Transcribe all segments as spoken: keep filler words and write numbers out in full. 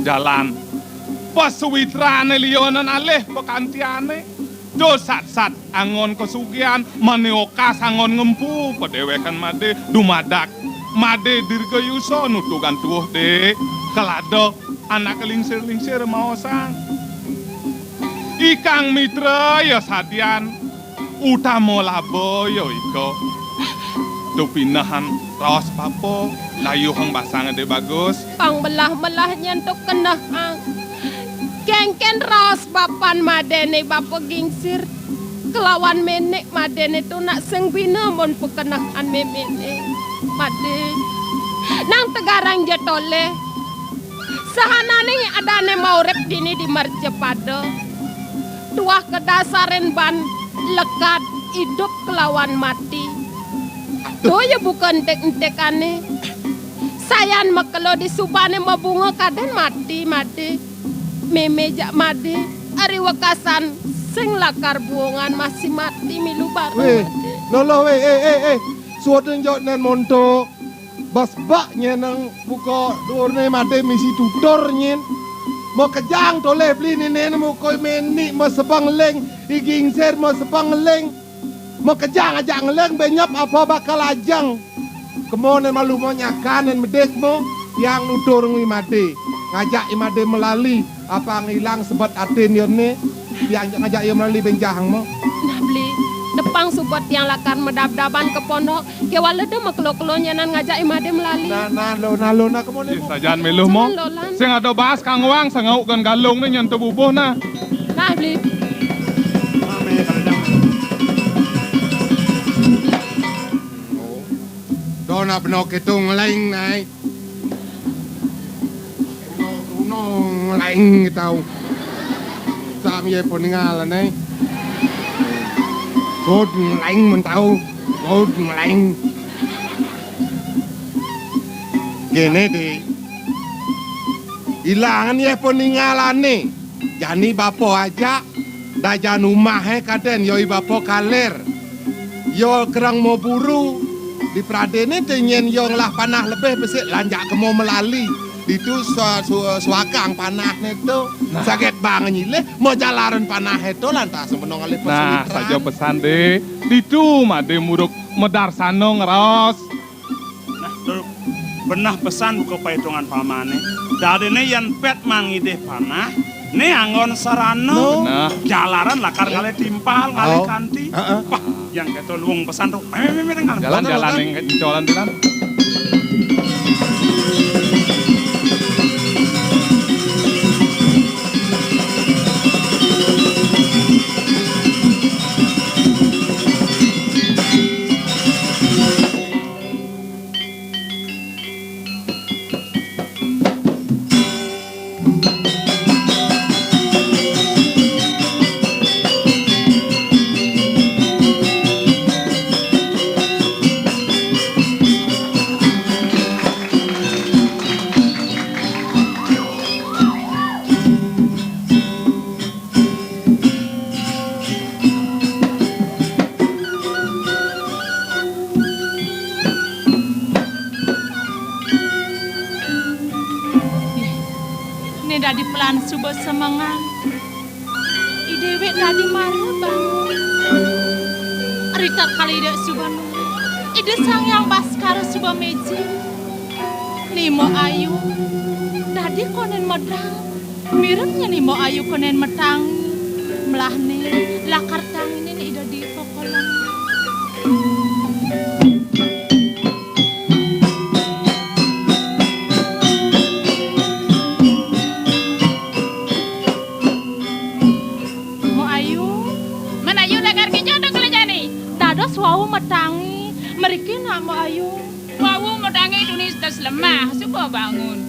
Jalan. Pasuwitrané liyanan alih pakantiané. Duh satsat anggon kasugihan, mané okas anggon ngempu, padéwékan Madé dumadak. Madé dirgayusa nutugan tuwuh, Dik. Kalada anak lingsir-lingsir maosang. Ikang mitra ya sadian, utama laba ya ika. Tupinehan raos bapa, dayuhang basang Dé Bagus. Pang belah-belah nyén tu kenehang. Kénkén raos bapan Madéné bapa gingsir. Kelawan méné Madéné tu nak sing bina mun pakenehan méméné. Madé. Nang tegarang ja toléh. Sahananing adané maurip dini di mercapada. Tuah kadasarin ban lekad idup kelawan mati. To ya buka entik-entikané. Sayan makelo disubané mabunga kadén mati, Madé. Mémé jak Madé. Ari wekasan sing lakar buungan masih mati milu bareng, Wéh, Madé. Loloh, wéh, éh, éh, éh. Suudin jok nén monto. Bas bak nyén nang buka duurné Madé misi tutur nyén. Makejang toléh beli niné muka méni masebeng ling, i gingsir masebeng ling. Makejang ajak ngeling, benyep apa bakal ajeng. Kemo nén malu mo nyakan nén medik mo, yang nutur ngui Madé. Ngajak i Madé melali. Apang ilang sebet atin yo né, tiang ngajak yo melali benjahang mo. Nah, beli, depang suba tiang lakar madabdaban ka pondok, kéwala da makelo-kelo nyén ngajak i Madé melali. Nah, nah, lo, nah, lo, nah, kemo né. Ih, sajan miluh mo. Sing ada baas kang wang, sangau kan galung né nyén tebubuh nah. Nah, beli. Mame, kalau dah. Oh. Do nak beno kitung leng nai. Runo ngeleng tau. Sam ye peningal ne. Kod ngeleng men tau. Kod ngeleng. Gene de. Ilangan ye peningalane. Jani bapa ajak. Dajan umahe kaden yoi bapa kaler. Yo kereng mo buru, di pradene te nyen yo ngelah panah lebih besik lanjak kemo melali. Ditu sua-, sua-, suakang panahne tu. Nah. Saget bang nyilih, mo jalaran panahe tu lantas menong alih. Nah, pesuitran. Saja pesan de. Ditu made muruk medarsano ngeros. Nah, tu benah pesan buka paitungan pamane. Dadene yan pet mangidih panah, ne anggon sarana. No. Benah. Jalaran lakar ngalih timpal, ngalih kanti. Heeh. Wah, yang keto luung pesan tu. Meh, meh, meh, meh, jalan, jalan, jalan, jalan. Nih, nih dadi pelan suba semengan. I dewek dadi mara bangun. Rita kali dek suba nuli. Ida Sang Hyang Baskara suba meji. Nimo ayu. Dadi konen medang. Mireng nyeni Mbok Ayu kenen metangi, melahne lakar tangine ida di pokolan. Mbok Ayu, men Ayu lakar kija to kele jani. Dados wau metangi, mriki nak Mbok Ayu. Wau metangi tuni setes lemah, suba bangun.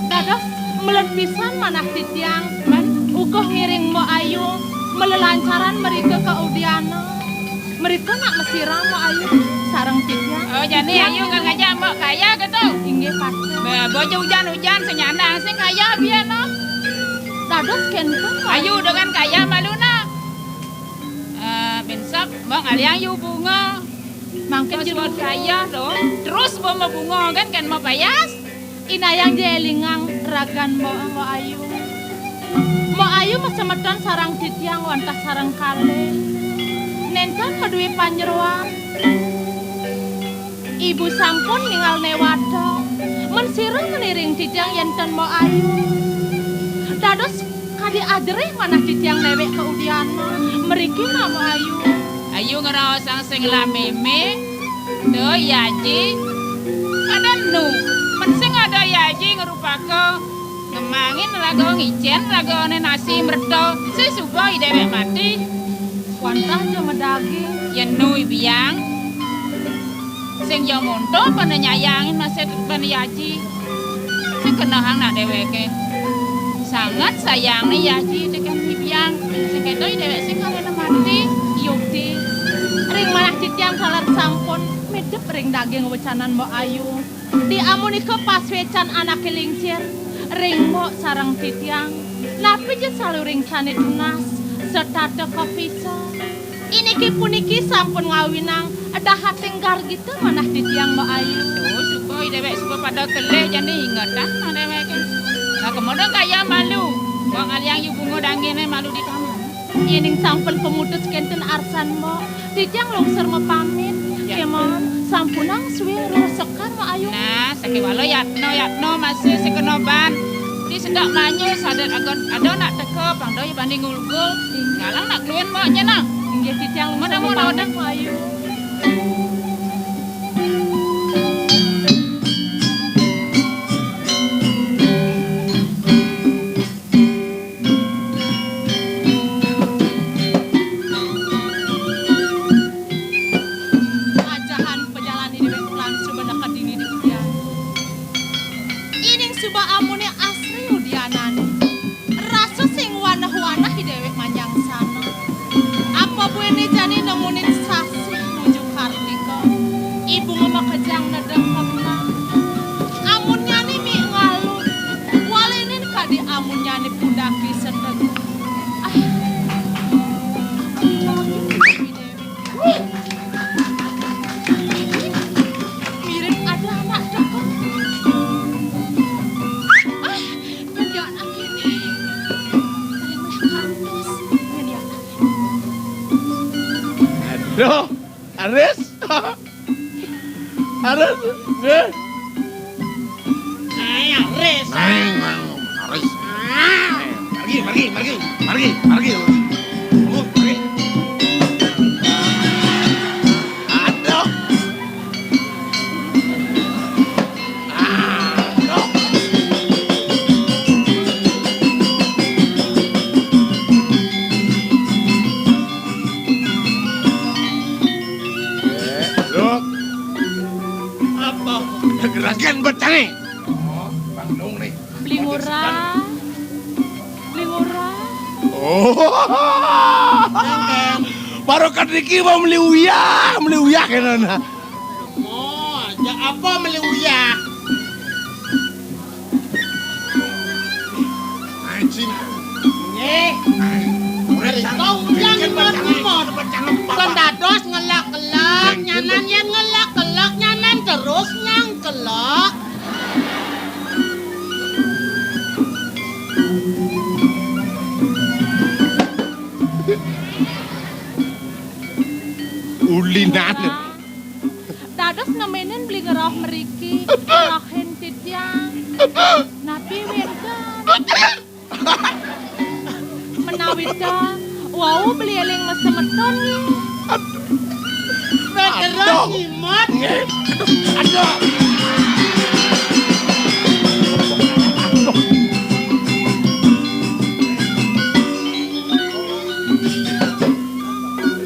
Dados meled pisan manah titiang, men ukuh ngiring Mbok Ayu melelancaran mrika ka Udiana. Mrika nak mesiram Mbok Ayu sareng titiang. Oh, jani Ayu kan ngajak Mbok kaya gitu. Inggih patut. Ba-, bojo ujan-ujan senyandang sing kaya biana. Dados kenten, Mbok Ayu dengan kaya maluna. Eh, bensek, Mbok ngaliang yu bunga. Mangkin jero kaya dong. Terus bo mabunga kan, kan mapayas. Inayang jelingang Agan Mbok, Mbok Ayu. Mbok Ayu masemeton sareng titiang wantah sareng kalih. Nénten madué panyeroan. Ibu sampun ningal néwata. Men sira ngiring titiang yén ten Mbok Ayu. Dados kadi ajerih manah titiang néwék ka udiana. Mriki Mbok Ayu. Ayu ngraosang sing lamémé. Duh, Yaji. Ada nu. Men sing ada Yaji ngrupaka ngemangin raga ngicén ragané nasi mreta. Sing suba i déwék mati. Wantah ja madaging. Yén nu i biang. Sing ja monto pada nyayangin masih pada Yaji. Sing kenehang nak déwéké. Sanget sayangné Yaji tekén i biang. Sing kéto i déwék sing kalena mati. Yukti. Ring manah titiang taler sampun midep ring daging wecanan Mbok Ayu. Di amunika pasuécan anaké lingsir, ring Mbok sareng titiang, napi ja saluring sané tunas, setata kapisah. Iniki puniki sampun ngawinang dahating gargita manah titiang Mbok Ayu. Tuh, suba i déwék suba pada kelih jani ingetan manah déwéké. Lah, kemana kaya malu? Mbok ngaliang yu bunga dangéné malu di taman. Yéning sampun pamutus kénten arsan, Mbok. Titiang lungsur mapamit. Ya. Kémaon sampunang suwé reresekan, Mbok Ayu. Nah, sakéwala yatna-yatna masih sing kena ban. Di sedak manyul sadat agon ada nak teka pang doi banding ngulgul. Inggih. Ngalang nak kluwin, Mbok, nyenang. Inggih, titiang lungsur mapamit, Mbok Ayu. Ajahan pajalan i déwék lan suba neked dini di udian. Ining suba amuné asri udianané. Rasa sing wanah-wanah i déwék manyangsana. Apa buéné jani nemunin sasih nuju Kartika? Ibu ngemakejang nedeng pemenang. Amunnyané mi ngalu. Walinin kadi amunnyané pundaki seteg. Ah. Mirip ada anak teka. Ah, nyén ya anak ini. Paling lah kantos. Nyén ya anak ini. Aduh, Aris. Aris, nggih. Ayo, Aris. Neng, neng, Aris. Ah. Margi, margi, margi, margi, margi. Oh, margi. Aduh. Aduh. Eh, Luk. Apa? Gerakan bacane. Oh, Bang Dong nih. Beli ngurah. Beli ngurah. Oh. Baru kadriki mau beli uyah, beli uyah kena nah. Oh, ya apa beli uyah? Anjing. Nggih. Ora kau uyah ngimot-ngimot. Kon dados ngelak-kelak, nyanan yen ngelak-kelak, nyanan terus nyangkelak. Ulinan. Dados nemenin beli ngeroh meriki, ngerohin titiang. Napi wenten? Menawi ta, wau beli eling mesemeton nggih. Terus nyimot. Aduh.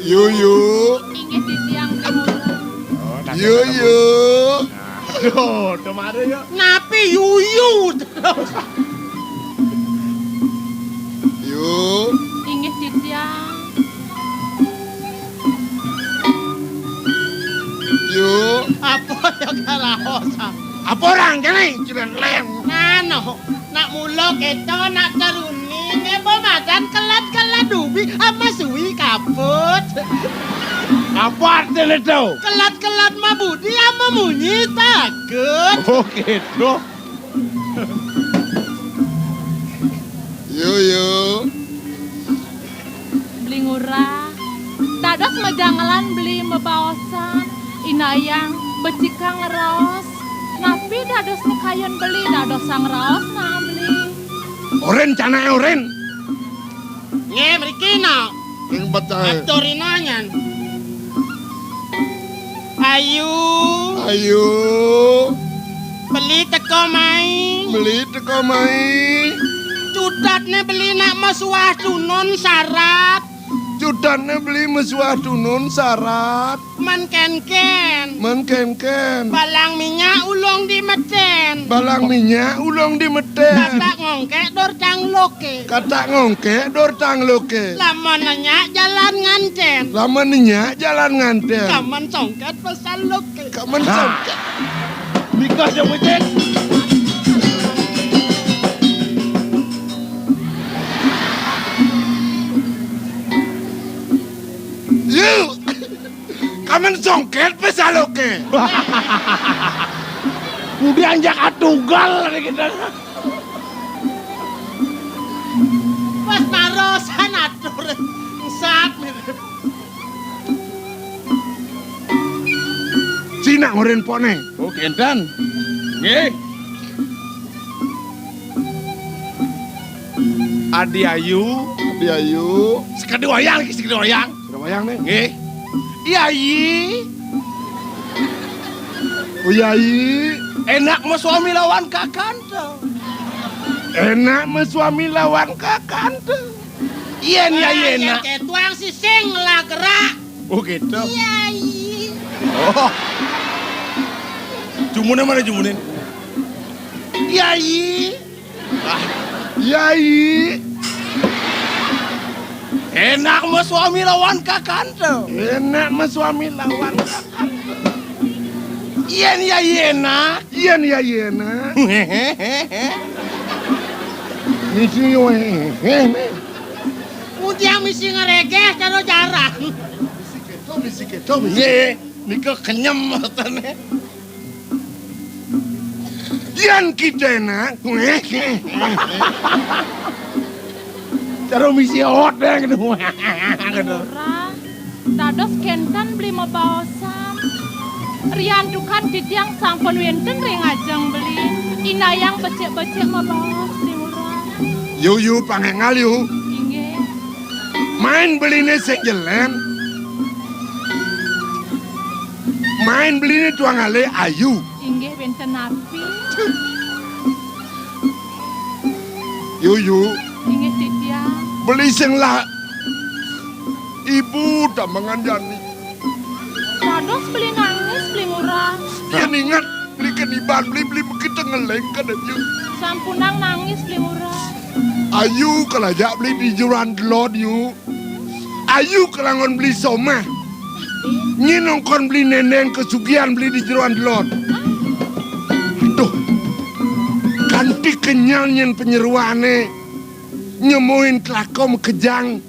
Yuyu. Inggih titiang kemula. Yuyu. Aduh, kemana ya? Napi yuyu terus? Yu. Inggih titiang. Yu. Apa ya karaos? Apa orang kene jiran leng? Ngano, nak mula keto nak teruni ngebo madan kelat-kelat dubi ama suwi kaput. Apa artine to? Kelat-kelat mabudi ama munyi takut. Oh, gitu. Yo. Beli Ngurah. Dados majangelan beli mabaosan. Inayang becikang raos. Napi dados nekayun beli dadosang raos nah beli. Oren canake oren. Nggih, mriki no. Ring petahe. Aturina nyan. Ayu. Ayu. Beli teko mai. Beli teko mai. Cudatne beli nak mesuah dunun sarat. Cudatne beli mesuah dunun sarat. Men kenken. Men kenken. Balang minyak ulung di meten. Balang minyak ulung di meten. Katak ngongkek dur tangluke. Katak ngongkek dur tangluke. Lamun nyak jalan nganten. Lamun nyak jalan nganten. Kamen songket pesan luke. Kamen songket. Nika sing becik. Yu. Kamen songket pesan luke. Udah anjak atugal kita. Pas marosan atur. Sat. Cina ngoren pone. Oh, kenten. Nggih. Adi Ayu. Adi Ayu. Sekadi wayang iki, sekadi wayang. Sekadi wayang nih. Nggih. Yayi. Oh, Yayi. Enak mesuami lawan kakante. Enak mesuami lawan kakante. Yen Yayi enak. Ketuang sising lah gerak. Oh, gitu. Yayi. Oh. Jumune mana jumune? Yayi. Yayi. Enak mesuami lawan kakante. Enak mesuami lawan kakante. Yen Yayi enak. Yen Yayi enak. Misi yo. Mun tiang misi ngregeh karo jarang. Misi keto, misi keto, misi. Nggih, nika kenyem motone. Yen kita enak. Karo misi ot deh gitu. Ora. Dados kenten beli mabaosan. Riantukan titiang sampun wenten ring ajeng beli. Inayang becik-becik mabaos beli Ngurah. Yu, yu, pangengal yu. Inggih. Main beline sing jelen. Main beline tuang ale ayu. Inggih wenten napi? Yu, yu. Inggih titiang. Beli sing lah ibu tambangan jani. Dados beli nangis, beli Ngurah. Yen inget beli keniban, beli, beli begitu ngeleng kada yu. Sampunang nangis, beli Ngurah. Ayu kalajak beli di jeroan delod yu. Ayu kalangon beli somah. Nyen ongkon beli nendeng kesugihan beli di jeroan delod. Aduh. Kanti kenyal nyen penyeruane. Nyemuin telaka makejang.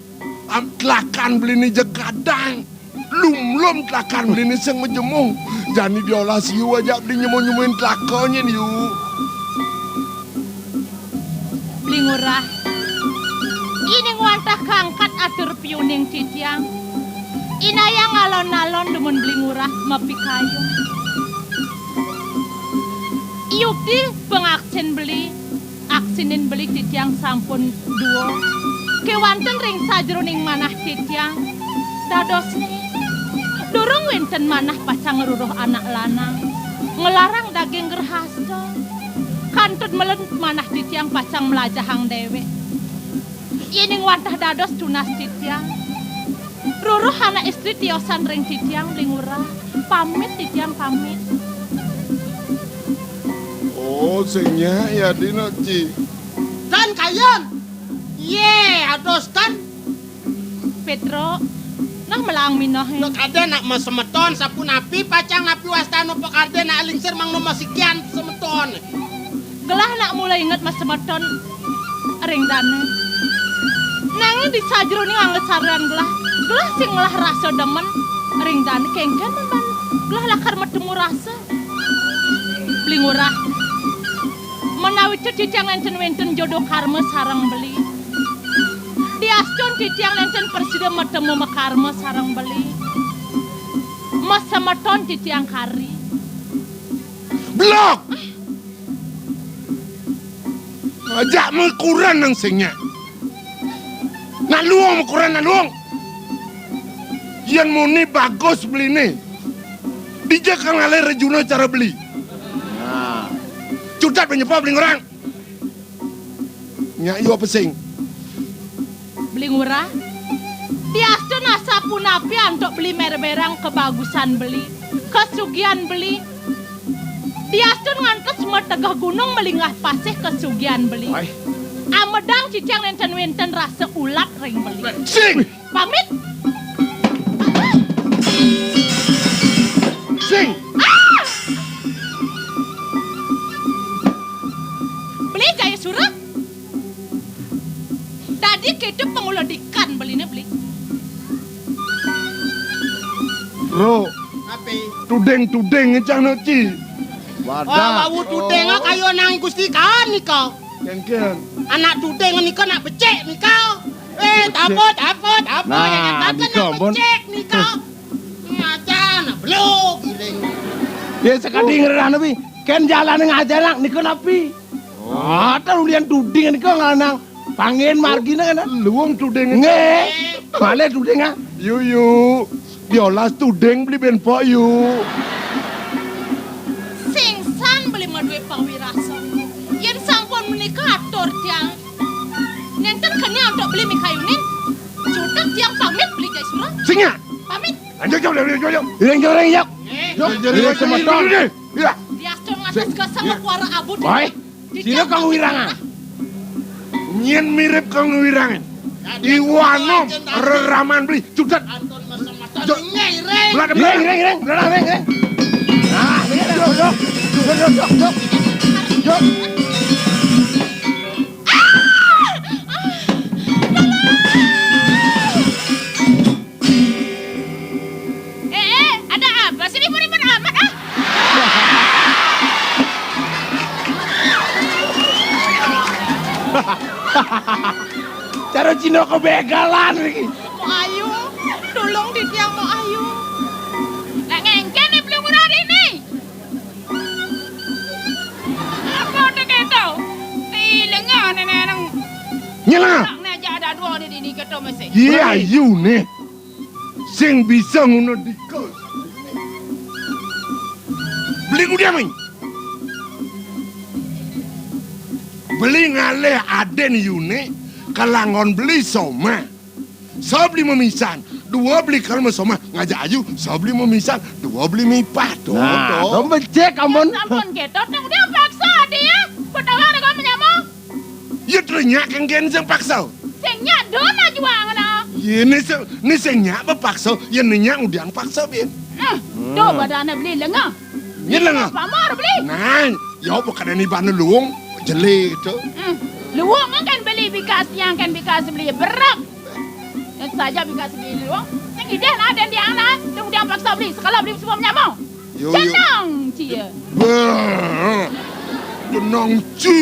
Am telakan beli ni jegadang. Lumlum telakan beli ni sing majemung. Jani diolah siu aja beli nyemu-nyemuin telaka nyen yu. Beli Ngurah. Ining wantah kangkat atur piuning titiang. Inayang alon-alon dumun beli Ngurah mapikayun. Yukti pangaksin beli, aksinin beli titiang sampun dua. Kewanten ring sajeroning manah titiang. Dadosne durung wenten manah pacang ngruruh anak lanang. Nglarang daging gerhasta. Kantun melen manah titiang pacang mlajahang dewek. Yening wantah dados tunas titiang. Ruruh anak istri tiosan ring titiang beli Ngurah. Pamit titiang pamit. Oh, sing nyak ya dina, Ci. Dan kayun. Ye, ados dan. Petro, nah melang minohe. Nak ada nak masemeton, sapunapi pacang napi wastana pakarde nak lingsir mangno masikian semeton. Gelah nak mula inget masemeton ring dane. Nanging di sajeroning anget sarean gelah, gelah sing ngelah rasa demen ring dane kengken memang gelah lakar matemu rasa. Beli Ngurah. Menawi titiang nenten wenten jodoh karma sareng beli. Titiang nénten prasida matemu makarma sareng beli. Masemeton titiang kari. Blok! Ajak makurenan sing nyak. Nak luung makurenan, nak luung. Yén muni bagus beliné, dija kang ngalih rejuna cara beli. Nah. Cutet nyepa beli ngurah. Nyak yu apa sing? Beli ngurah. Diastun asapunapi antuk beli mér-mérang kabagusan beli, kasugihan beli. Diastun ngantos mategeh gunung malinggah pasih kasugihan beli. Wai. Amedang titiang nénten wénten rasa ulat ring beli. Sing! Pamit. Sing! Ah! Beli Jaya Sura. Dadi kéto panguladikan beliné, beli. Bro. Api? Tuding-tuding cang nak ci. Wadah. Wah, wau tuding kaya nang Gusti Kaon nika. Kénkén. Anak tuding nika nak becik nika. Eh, becik. Tapa, tapa, tapa. Nah, yang kata nika nak pun becik nika. Ngajar nak beluk giling. Ya, sekali ngerah nabi. Kén jalan ngajar nak nika napi. Oh. Ah, tak ulian tuding nika nganang. Panggén margina kan? Luung tuding. Nggih. Malih tuding, ah. Yu, yu. Biolas tuding beli ben pok, yu. Sing san beli madué pawirasa. Yén sampun menika atur tiang. Nénten kenia antuk beli mikayunin. Cutet tiang pamit beli Jai Sura. Sing ya? Pamit. Lanjut, jauh, jauh, jauh, jauh. Ring, jauh, ring, jauh. Jauh, jauh, jauh, jauh, jauh. Ya. Diastun ngatas gesang kuara abut. Baik. Sira kang wirangan. Nyén mirip kang wirangan. Iwanom reraman beli. Cutet. Jok. Ring, ring, ring. Ring, ring, ring. Nah, ring, ring. Jok, jok. Jok, jok, jok, jok. Jok. Eh, eh, ada apa sih ribut-ribut amat, ah? Cara Cina kebegalan lagi. Mpok Ayu, tulung titiang Mpok Ayu. Nak ngéngkén nih belum udah ini. Apa udah kéto? Di lengah nenek nang. Nyelah. Nak ngajak ada dua di dini kéto masih. Iya, Ayu nih. Sing bisa nguna dika. Beli ngudiang, Ming. Beli ngalih adin Yune, kalangon beli somah. Sa beli mamisan, dua beli kal masomah ngajak Ayu, sa beli mamisan, dua beli mipah. Tuh, nah, tuh. Tuh becik amun. Ampun, kéto, tang udah paksa dia. Betawang dengan menyamuk. Ya, terus nyak kéngkén sing paksa. Sing nyak dona juang na. Ya, ni sing, ni sing nyak bepaksa, ya ni nyak ngudiang paksa, bin. Nah, tuh badannya beli lengah. Ini lengah. Pamor beli. Nah, ya bukan ini bana luung, jeli itu. Hmm. Luung kan beli bikas, yang kan bikas beli berap. Dan saja bikas beli luung. Yang ide na dan dia na, tunggu dia paksa beli, sekala beli semua menyamuk. Yo, yo. Jenang cia. Wah, jenang ci.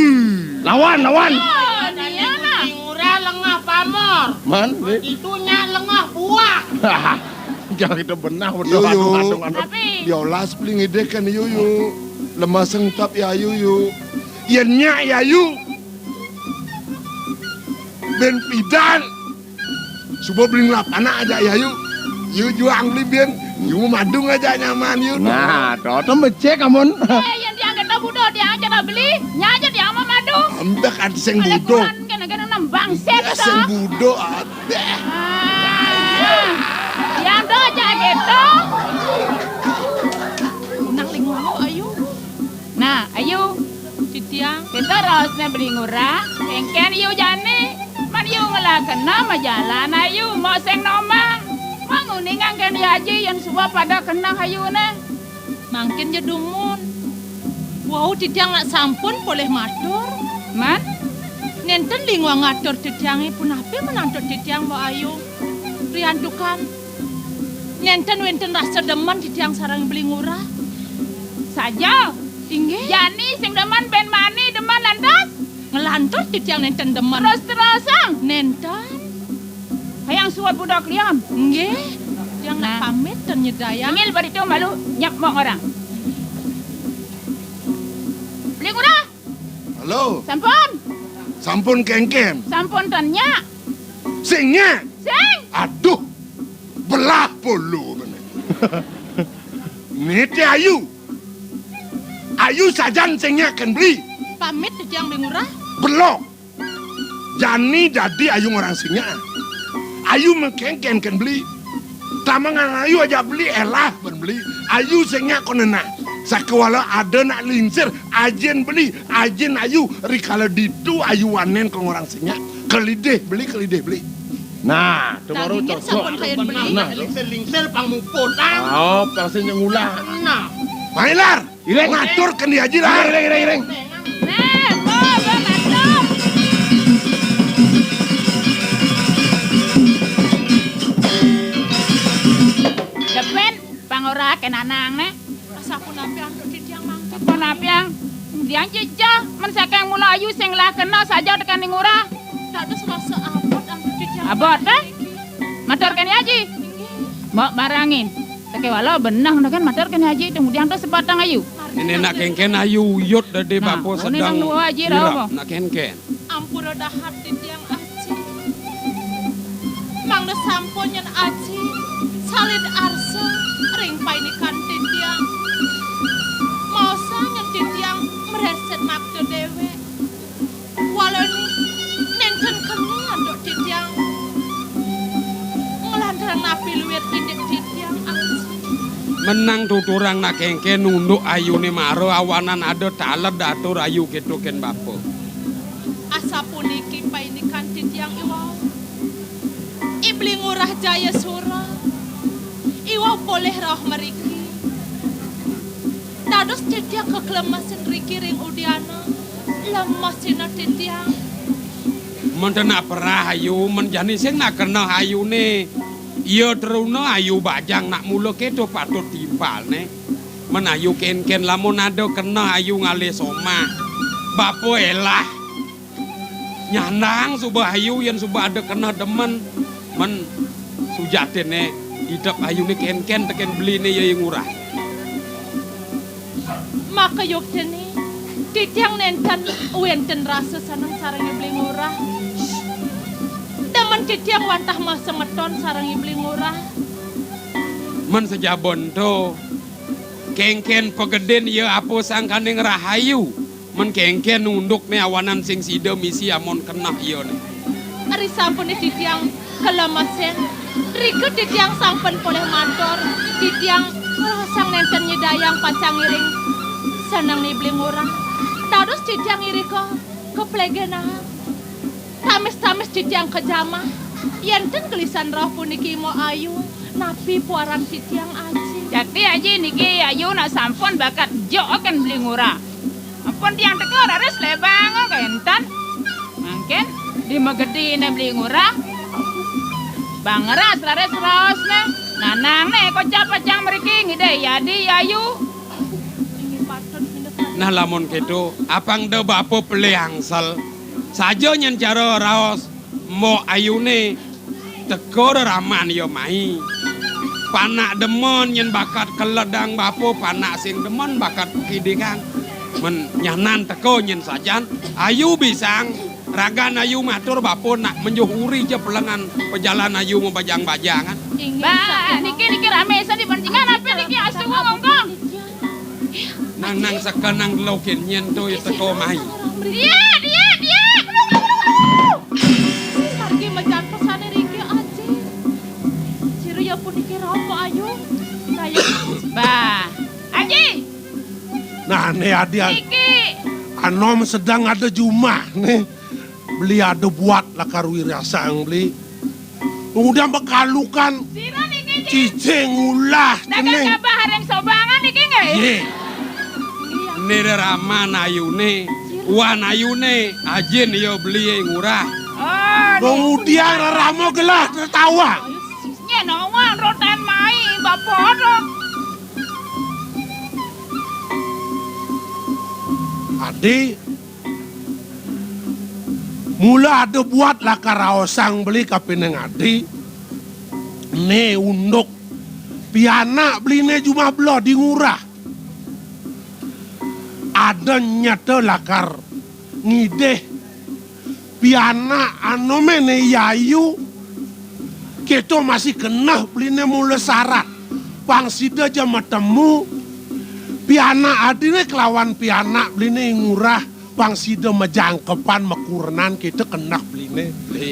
Lawan, lawan. Oh, dia na. Ngurah lengah pamor. Man, ni. Itu nyak lengah buah. Jangan kita benah, yo, betul, yo. Aduh, aduh, aduh. Tapi biolas beli ngidih kan, yo, yo. Lemah sengtap ya, yo, yo. Ya nyak ya, yo. Ben pidan. Suba beli ngelap anak aja ya, yu. Yu juang beli bin. Yu madung aja nyaman, yu. Nah, to, to becik amun. Eh, yang dia kata budo, dia aja dah beli. Nya aja dia mah madung. Ambek ada sing budo. Kena-kena nang bangset, ya, sing to. Budo, ada. Ah, yang do aja gitu. Unang lingu, ayu. Nah, ayu. Titiang. Kita raosnya beli ngurah. Engken yu jani. Man yu ngelah kena majalan ayu. Mau sing nomang. Mau nguning angken yaji yang suba pada kena ayu ne. Mangkin ja dumun. Wau titiang nak sampun polih matur. Man? Nenten linguang ngatur titiang ipun ape menantu titiang Mbok Ayu. Riantukan. Nenten wenten rasa demen titiang sareng beli ngurah. Saja. Inggih. Jani sing demen ben mani demen lantas. Ngelantur titiang nenten demen. Terus-terusang. Nenten. Hayang suud buda kalian. Nggih. Tiang nak pamit ten nyidayang. Inggih, badi tu malu nyap mok orang. Beli Ngurah. Halo. Sampun. Sampun kengken. Sampun ten nyak. Sing nyak. Sing. Aduh. Belah pulu mene. Niti ayu. Ayu sajan sing nyak ken beli. Pamit tiang Beli Ngurah. Belok. Jani dadi ayu ngorang sing nyak. Ayu mengkengken ken beli. Tamangan ayu aja beli elah ben beli. Ayu sing nyak konenah. Sakewala ada nak lingsir, ajin beli, ajin ayu, rikala ditu ayu wanen ke ngorang sing nyak. Kelidih beli, kelidih beli. Nah, tu baru cocok. Nah, tu. Lingsir-lingsir pang muput, ah. Oh, pang sing ngulah. Nah. Mailar. Ireng. Matur ken Haji lah. Ireng, ireng, ireng. Nah, oh, gua matur. Depen pang ora ken nanang ne. Sapunapi antuk titiang mangkin. Sapunapi ang. Diang jejeh, men saking mula ayu sing lah kena saja tekan ning ora. Dados rasa abot antuk titiang. Abot, eh? Matur ken Haji. Inggih. Mbok marangin. Sakewala beneh neken matur ken Haji, kemudian tu sebatang ayu. Ini nak kengken ayu uyut dadi. Nah, bapa ini sedang nang nuwun Haji irap, rauh. Nak kengken. Ampura dahat titiang Aji. Mangda sampun nyen Aji salin arsa ring paindikan titiang. Maosang nyen titiang mreset makta dewek. Walani nenten kena antuk titiang nglanturang napi luir indik titiang, Aji. Menang tuturang nak kengken nunduk ayune mara awanan ada taled atur ayu keto ken bapa. Asapuniki paindikan titiang iwau. I Beli Ngurah Jayasura iwau polih rauh mriki. Dados titiang kaklemesin riki ring udiana, lemesina titiang. Men te nak perah ayu, men jani sing nak keneh ayune. Iya teruna ayu bajang nak mula keto patut timpalne. Men ayu kenken lamun ada keneh ayu ngalih somah. Bapa elah. Nyandang suba ayu yen suba ada keneh demen. Men sujatinne idep ayune kenken teken beline ya ngurah. Maka yuktine titiang nenten wenten rasa seneng sareng Beli Ngurah. Demen titiang wantah masemeton sareng Beli Ngurah. Men sajaba ento, kenken pagedin ya apa sangkaning rahayu. Men kengken nundukne awanan sing sida misi amun keneh iyane. Ari sampune titiang kalemesin, rika titiang sampun polih matur, titiang ngrasang nenten nyidayang pacang ngiring seneng ni Beli Ngurah. Dados titiang irika kaplegenang. Tamis-tamis titiang kajamah. Yen ten gelisan rauh puniki Mbok Ayu, napi puaran titiang, Aji? Jakti, Aji, niki Ayu nak sampun bakat joken Beli Ngurah. Ampun tiang teka raris lebang kenten. Mangkin di magedine Beli Ngurah. Bang ngeras raris raosne. Nanangne kocap pacang mriki ngidih Yadi Ayu. Nah, lamun keto, apang da bapa pelih angsel. Saja nyen cara raos Mbok Ayune teka reraman ya mai. Panak demen nyen bakat keledang bapa, panak sing demen bakat pakidingang. Men nyanan teka nyen sajan, ayu bisang, ragan ayu matur bapa nak menjuh uri ja pelengan pejalan ayu mabajang-bajangan. Inggih, Mbak, niki, niki rame sadi pancingan apa niki asu ngongkong? Nang, nang seken nang delokin nyen to ya teka mai. Dia, dia, dia. Margi mejan pesane riki, Aji. Ciri ya puniki rauh Mbok Ayu. Kaya Bah, Aji. Nah, ne Adian. Niki. Anom sedang ada jumah nih. Beli ada buat lakar wirasang beli. Udah bekalukan. Sira niki, Ji? Cicing ulah. Dagang kene. Kabah areng sobangan niki nggih? Ye. Nira raman ayune, wan ayune, ajin ya beli ngurah. Oh, kemudian rerama gelah tertawa. Nyen awang rotan mai, bapak. Adi, mula ada buat lakar raosang beli kapining adi. Né unduk pianak beliné jumah belod di ngurah. Ada nyata lakar ngidih pianak anomé né Yayu, kéto masih keneh beliné mula sarat. Pang sida ja matemu pianak adiné kelawan pianak beliné ngurah, pang sida majangkepan makurenan kéto keneh beliné.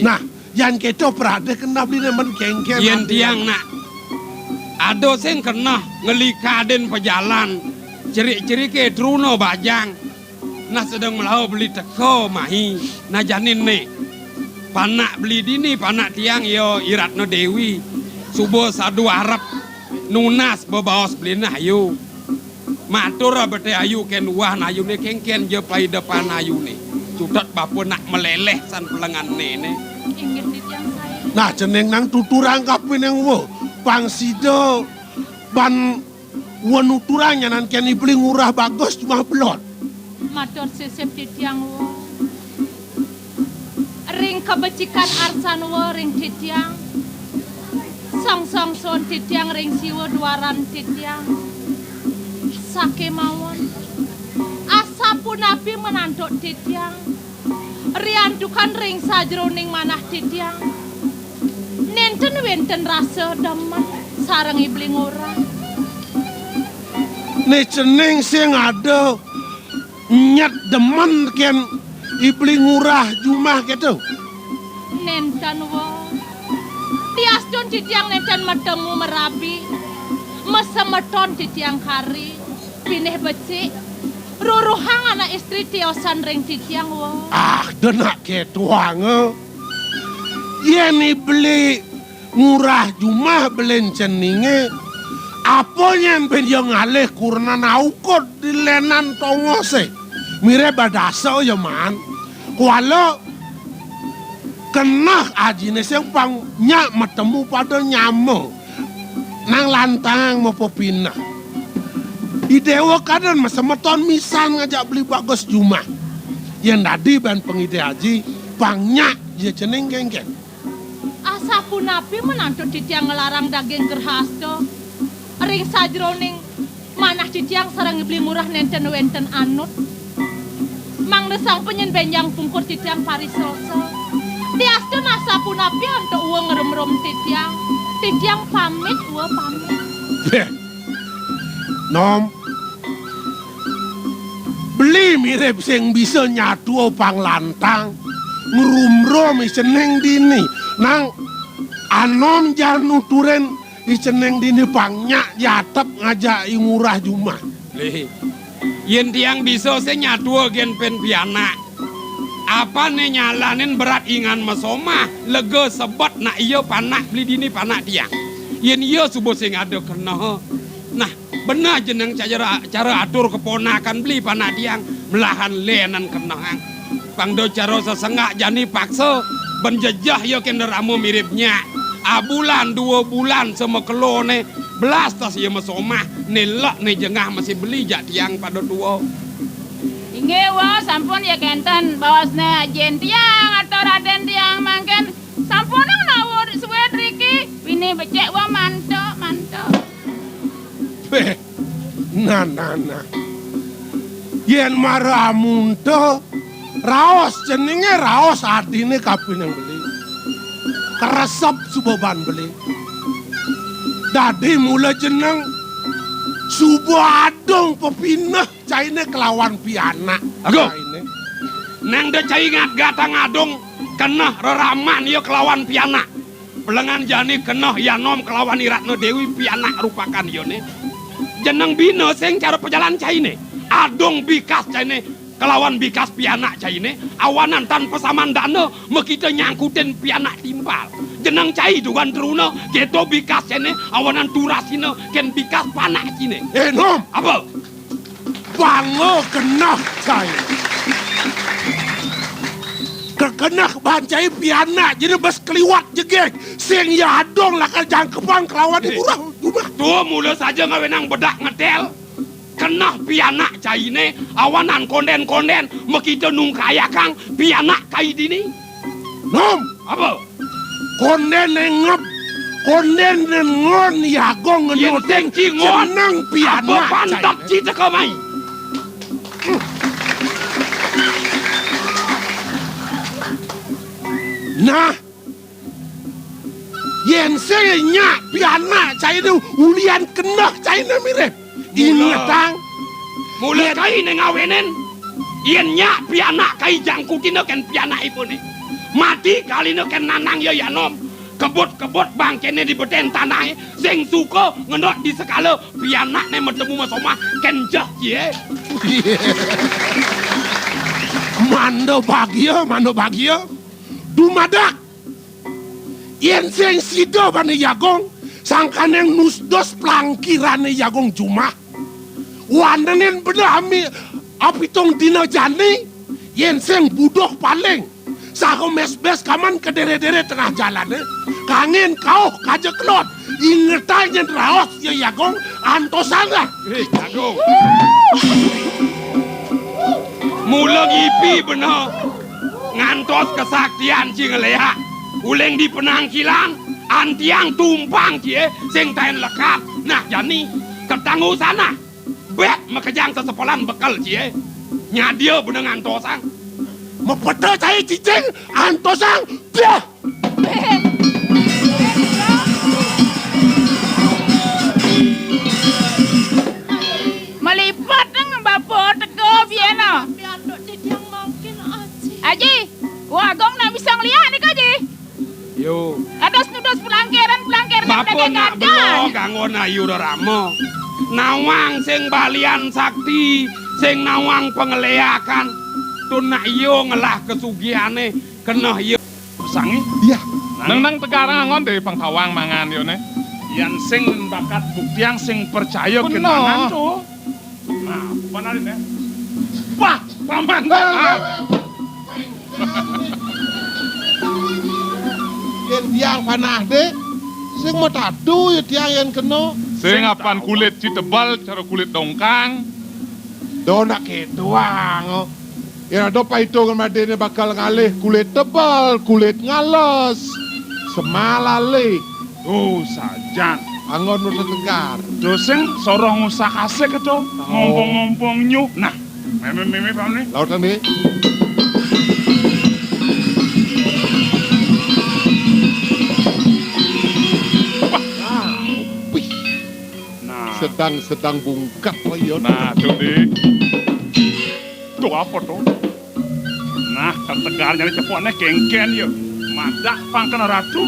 Nah, yan kéto pradé keneh beliné men kéngkén. Yén tiang, nak, ada sing keneh ngelikadin pajalan, cerik-ceriké truna bajang. Nah, sedeng melaha beli teka mahi. Nah, janiné, panak beli dini, panak tiang ya I Ratna Déwi. Suba sadu arep nunas bebaos beliné ayu. Matur abete ayu kén uwah nayuné kéngkén ja paidepan ayuné. Cutet bapa nak meleleh san pelengan néné. Inggih titiang saé. Nah, cening nang tuturang kapining wa. Pang sida ban wa nuturang nyanan kén I Beli Ngurah Bagus jumah belod. Matur sisip titiang wa. Ring kabecikan arsan wa ring titiang. Songsong suun titiang ring siwa duaran titiang. Sakémaon. Asapunapi menantuk titiang. Riantukan ring sajeroning manah titiang. Nénten wénten rasa demen sareng I Beli Ngurah. Né cening sing ada nyet demen kén I Beli Ngurah jumah kéto. Nénten wa. Diastun titiang nénten matemu marabi. Masemeton titiang kari. Pinih becik. Ruruhang anak istri tiosan ring titiang wa. Ah, da nak kéto anga. Yén I Beli Ngurah jumah belin ceningé, apa nyén pén ya ngalih kurenan aukud di lénan tongosé. Mirib badasa ya, Man. Kuala keneh ajiné sing pang nyak matemu pada nyama. Nang lantang mapapineh. I Déwa kadén masemeton misan ngajak Beli Bagus jumah. Yén dadi ban pangidih aji, pang nyak ya cening kéngkén. Asapunapi menantu titiang nglarang daging grahasta ring sajeroning manah titiang sareng I Beli Ngurah nénten wénten anut. Mangda sang penyén bénjang pungkur titiang parisrosa. Diastun asapunapi antuk wa ngrumrum titiang. Titiang pamit, wa pamit. Béh. Nom. Beli mirib sing bisa nyatua panglantang, ngrumrum i cening dini. Nang anom ja nuturin i cening dini pang nyak jatep ngajak i Ngurah jumah. Lih. Yén tiang bisa sing nyatua gén pén pianak. Apané nyalanin berat ingan masomah, lega sebet nak iya panak beli dini panak tiang. Yén iya suba sing ada keneh. Nah, beneh jeneng cara, cara atur keponakan beli panak tiang, melahan lénan kenehang. Pang da cara sesenggak jani paksa, ben jejeh ya kén rama mirib nyak. Abulan dua bulan semakeloné, belas tas ya masomah, né lek né jengah masih beli jak tiang pada tua. Inggih, wa, sampun ya kénten baosné ajin tiang atau radén tiang mangkin sampun nawa suwé riki, pinih becik wa mantuk, mantuk. Béh, nah, nah, nah. Yén mara amunta, raos ceningé raos adiné kapining beli. Kresep suba ban beli. Dadi mula jeneng suba adung pepineh cainé kelawan pianak. Agung. Cainé. Nang da cai ngat-, gatang adung keneh reraman ya kelawan pianak. Pelengan jani keneh I Anom kelawan I Ratna Déwi pianak rupakan yané. Jeneng bina sing cara pejalan cainé. Adung bikas cainé kelawan bikas pianak cainé, awanan tan pasamandana makita nyangkutin pianak timpal. Jeneng cai dugan truna, kéto bikas cainé, awanan turasina kén bikas panak cainé. Eh, Nom! Apa? Banga keneh cai. Kekeneh ban cai pianak, jani bes keliwat jegég. Sing ya adung lakar jangkepang kelawan I Ngurah jumah. Tuh mula saja ngawénang bedak ngetél. Keneh pianak cainé, awanan kondén-kondén makita nungkayakang pianak kai dini. Nom. Apa? Kondén nengep. Kondén nén ngon Yagong. Yén ngenotén sing ci ngon, jeneng pianak apa pantek cainé. Ci teka mai. Nah, yén sing nyak pianak cainé ulian keneh cainé mirip. Mula, ingetang. Mula yén kai né ngawinin, yén nyak pianak kai jangkutina kén pianak ipuné. Mati kalina kén nanang ya yanom. Kebut-kebut bangkéné di betén tanahé, sing suka ngenot di sekala pianakné matemu masomah kén jeh cié. Manda bagia, manda bagia. Dumadak. Yén sing sida bani Yagong, sangkaning nusdos plangkirané Yagong jumah. Wanenin bedah ami apitung dina jani, yén sing buduh paling. Saha mésbés kaman kadéré-déré tengah jalané, kangin kauh kaja kelod. Ingetang nyén raos ya Yagong, antosanga. Eh, Yagong. Mula ngipi bena ngantos kesaktian ci ngeléak. Uling di penangkilan, antiang tumpang cié, sing taén lekad. Nah, jani, ketangguh sana. Bék makejang sesepelan bekel cié. Nyadia bena ngantosang. Mapeta cai cicing, antosang. Dah. Malipat nang bapa teka biana. Pianduk titiang mangkin, Aji. Aji, Wagong nak bisa ngeliat nih, Aji. Yo. Ados nudos pelangkiran, pelangkiran bapa nak belog anggon ayu rerama. Nawang sing balian sakti, sing nawang pangléakan. Tun nak iya ngelah kesugihané, keneh iya. Sangih? Iya. Nang, nang tegarang anggon dé pang tawang mangan yo né. Yan sing bakat buktiang sing percaya kén mangan to. Nah, panah dé. Wah, paman. Ah. Yén tiang panah dé, sing matadu ya tiang yén kena. Sing apan kulit ci tebal cara kulit dongkang. Do nak kéto ang. Yén ada paitungan madéné bakal ngalih kulit tebal, kulit ngales. Semal alih. Oh, sajan. Anggon nusa tegar. Do sing soroh ngusah asik to. Oh. Ngompong-ngompong nyuh. Nah, mémé-mémé pamné. Laut kan, Dé? Wah. Nah, upih. Nah. Sedang-sedang bungkat, oh iya. Nah, to, Dé. To apa to? Nah, ketegar nyari cepokné kéngkén ya. Madak pang kena ratu.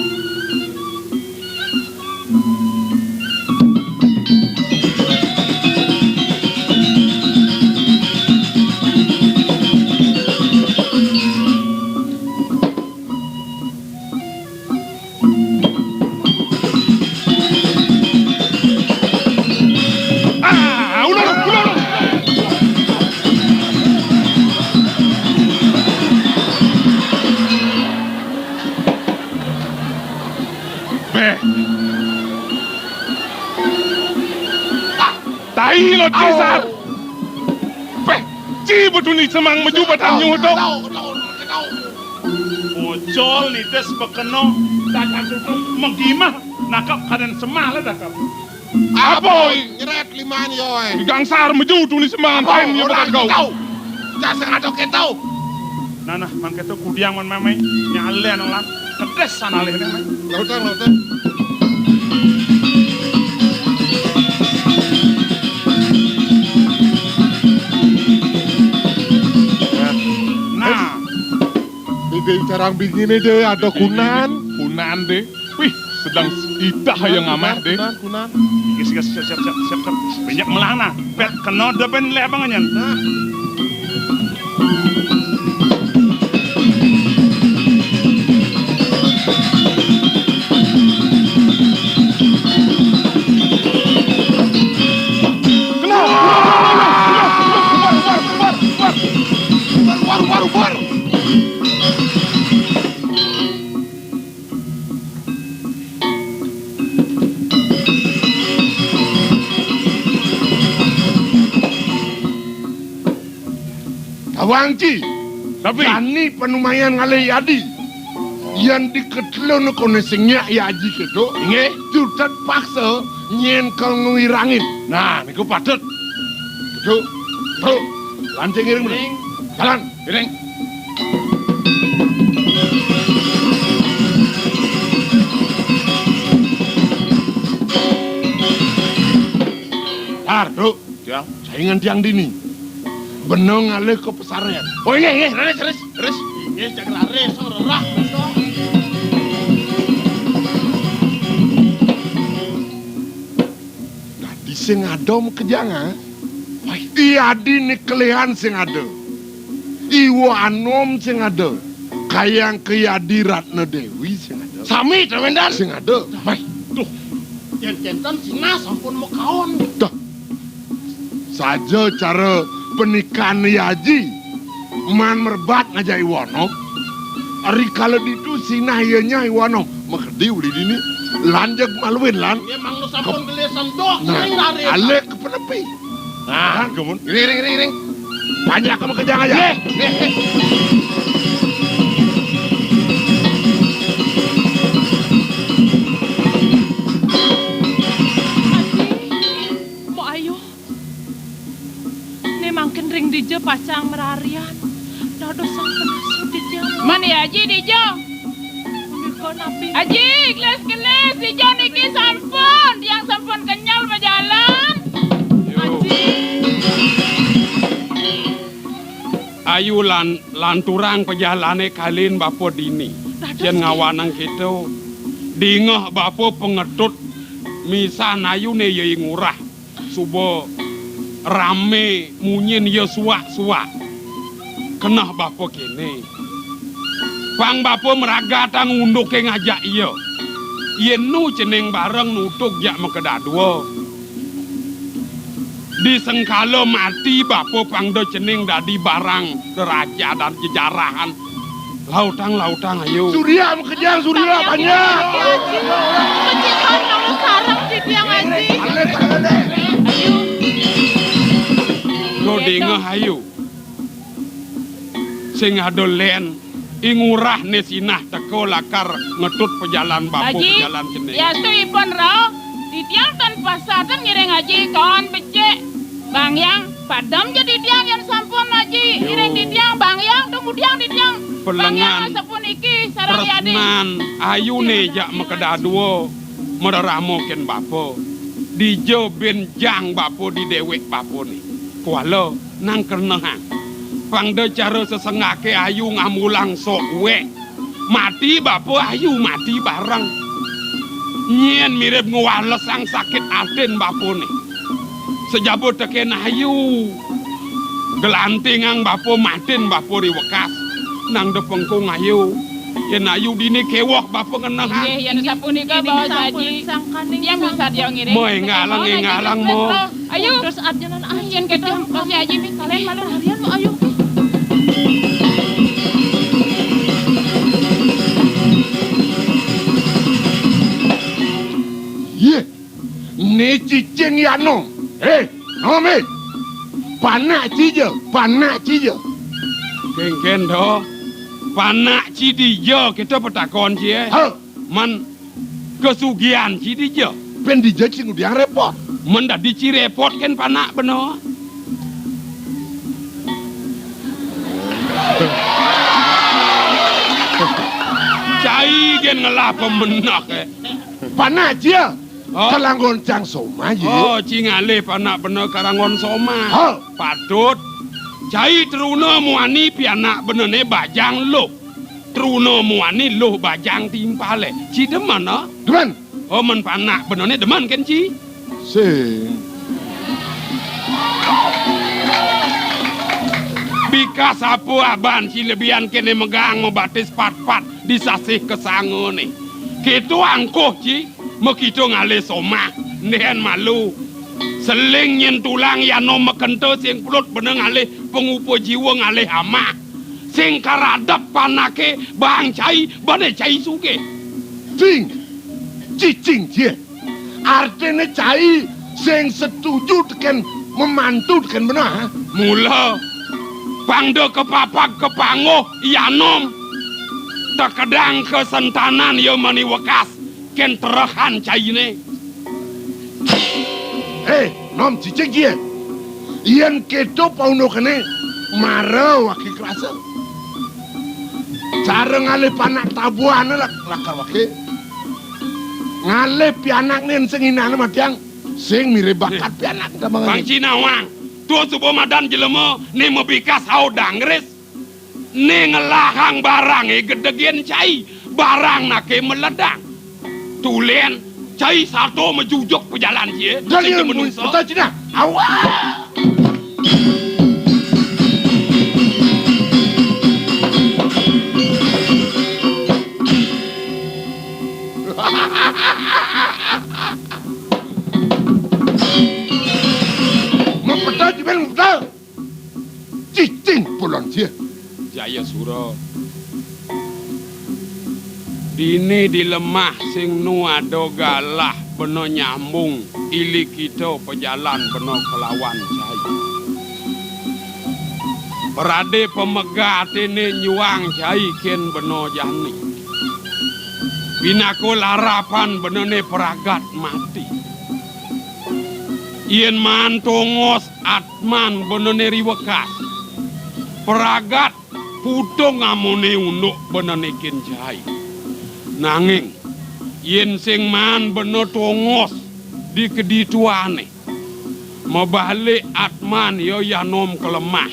Ah, ulur, ulur. Béh. Tai lo, Cisar. Au. Béh, ci betuni semang meju batan nyuh to. Bocol nitis bekeno, dakan tutup megimah, nakap kaden semah le dakap. Apa, oi? Nyeret liman yo, oi. Di gangsar meju tuni semang tain yo batan kau. Jas yang ada ketau. Nah, nah, mangketo kudiang man mémé, nyalen lan, kedes sana leh mémé. Lautang, lautang. Nah. Ini dé carang bingin dé, ada kunan. Kunan dé. Wih, sedang idah yang ngamah dé. Kunan, kunan. Siap, siap, siap, siap, siap. Banyak melana. Pet kena depan leh abang anyan. Nah. Kena. Ubar, ubar, ubar, ubar. Ubar, ubar, ubar, ubar. Tawang ci. Tapi jani panumayan ngalih adi. Yén diketelun koné sing nyak ya Aji kéto, nggih, tutet paksa nyén ka ngwirangin. Nah, niku patut. Kéto, truk, lancing ngiring bener. Ngiring. Jalan. Ngiring. Dar, truk. Ya, saingan tiang dini. Bena ngalih ka pesarén. Oh, inggih, inggih, raris, raris, raris. Inggih, cak raris, rerah, beto. Dadi sing ada makejang, ah. Wah, i adine kelihan sing ada. Iwa Anom sing ada. Kayang Kayadi Ratna Dewi sing ada. Sami, Dawendar. Sing ada. Wah, duh. Yén kénten sinah sampun makaon. Dah. Saja cara pernikahan Yaji. Man merebat ngajak Iwano. Ari kala ditu sinah iya nyah Iwano. Makedi uli dini. Lan jeg maluin, lan. Nggih, mangda sampun gelis sentuh, nah, sing raris. Alih ke penepi. Nah, gumun. Iring, iring, iring, iring. Banyak kamu kejang aja. Nggih, nggih. Aji, Mbok Ayu. Né mangkin ring dija pacang mararian. Dados sang penasu dija. Men ya, Aji, dija. Punika napi? Aji, gelis-gelis, dija niki sampun, tiang sampun kenyel majalan. Aji. Ayu lan-, lanturang pajalané kalin bapa dini. Dados yén ngawanang kéto, dingeh bapa pangetut misan ayuné ya I Ngurah. Suba ramé munyin ya suak-suak. Keneh bapa kéné. Pang bapa mragatang unduké ngajak iya. Yén nu cening bareng nutug jak makadadua. Di sengkala mati bapa pang da cening dadi barang reraja dan jejarahan. Lautang, lautang, ayu. Surya makejang, Surya panjang. Pecikan kamu sareng titiang, Aji. Ayu. Tuh dingeh, ayu. Sing ada lén, I Ngurah né sinah teka lakar ngetut pajalan bapa, Aji, pajalan cening. Yastu ipun rauh, titiang tan pasatan ngiring Aji kaon becik. Bang Hyang, padem ja titiang yén sampun Aji. Yo. Ngiring titiang, Bang Hyang, tumudiang titiang. Bang Hyang, pelengan asapuniki sareng Yadi. Tresnan ayuné jak makadadua, marerama kén bapa. Dija bin jang bapa di déwék bapané. Kuala nang kenehang. Pang da cara sesenggaké ayu ngambulang sok wék. Mati bapa ayu mati bareng. Nyén mirib ngwalesang sakit atin bapané. Sajaba tekén ayu. Gelantingang bapa matin bapa ri wekas. Nang da pengkung ayu. Yén ayu dini kéweh bapa ngenehang. Nggih, yén sapunika baos Aji. Titiang bisa dia ngiring. Mo énggalang, énggalang, mo. Ayo. Terus arjanan ayu. Yén kita masih Aji, mi. Kalian malu harian, mo, ayo. Yé, né cicing ya nom. Hé, nom, é. Panak ci ja, panak ci ja. Kénkén do. Panak ci dija kita patakon ci, é. Hé. Man Kasugihan ci dija. Pén dija ci ngudiang répot. Men dadi ci répot kén panak bena. Cai gén ngelah pemenek, é. Panak cia. Oh. Kalanggon cang somah, yé. Oh, ci ngalih panak bena kalanggon somah. Ha. Patut. Cai truna muani pianak benané bajang luh. Truna muani luh bajang timpalé. Ci demen, ah? Demen. Oh, men panak benané demen kén ci? Sing. Bikas apa aban ci lebihan kéné megang mabatis patpat di sasih kasangané. Kéto angkuh ci, makita ngalih somah, ndén malu. Seling nyén tulang yano makenta sing pelut bena ngalih pangupa jiwa ngalih amah. Sing karadep panaké bang cai, bana cai sugih. Cing, cicing cie. Artiné cai sing setuju tekén memantu tekén bena, ha? Mula pang da kapapag kapanguh i anom. Tekedang kasentanan ya mani wekas, kén terehan cainé. Hé, nom cicing cie. Yén kéto paundukané, mara waké krasa. Cara ngalih panak tabuhané lak-, lakar waké. Ngalih pianakné sing inahné matiang, sing mirib bakat pianak. Bang Cinawang, to suba madan jelema né mabikas hau dangris. Né ngelahang barangé gedegin cai, barang naké meledang. Tulén cai sato majujuk pajalan cie. Sing demen mun usa. Kota Cina. Awak. Mepeta, Jiben, mepeta. Cicing pulon cie. Jayasura. Dini di lemah sing nu ada galah bena nyambung ilik kita pajalan bena kelawan cai. Perade pamega atiné nyuang cai kén bena jani. Pinaka larapan benané pragat mati. Yén maan tongos atman benané riwekas. Pragat putung amoné unduk benané kén cai. Nanging yén sing maan bena tongos di kedituané, mabalik atman ya yanom ka lemah.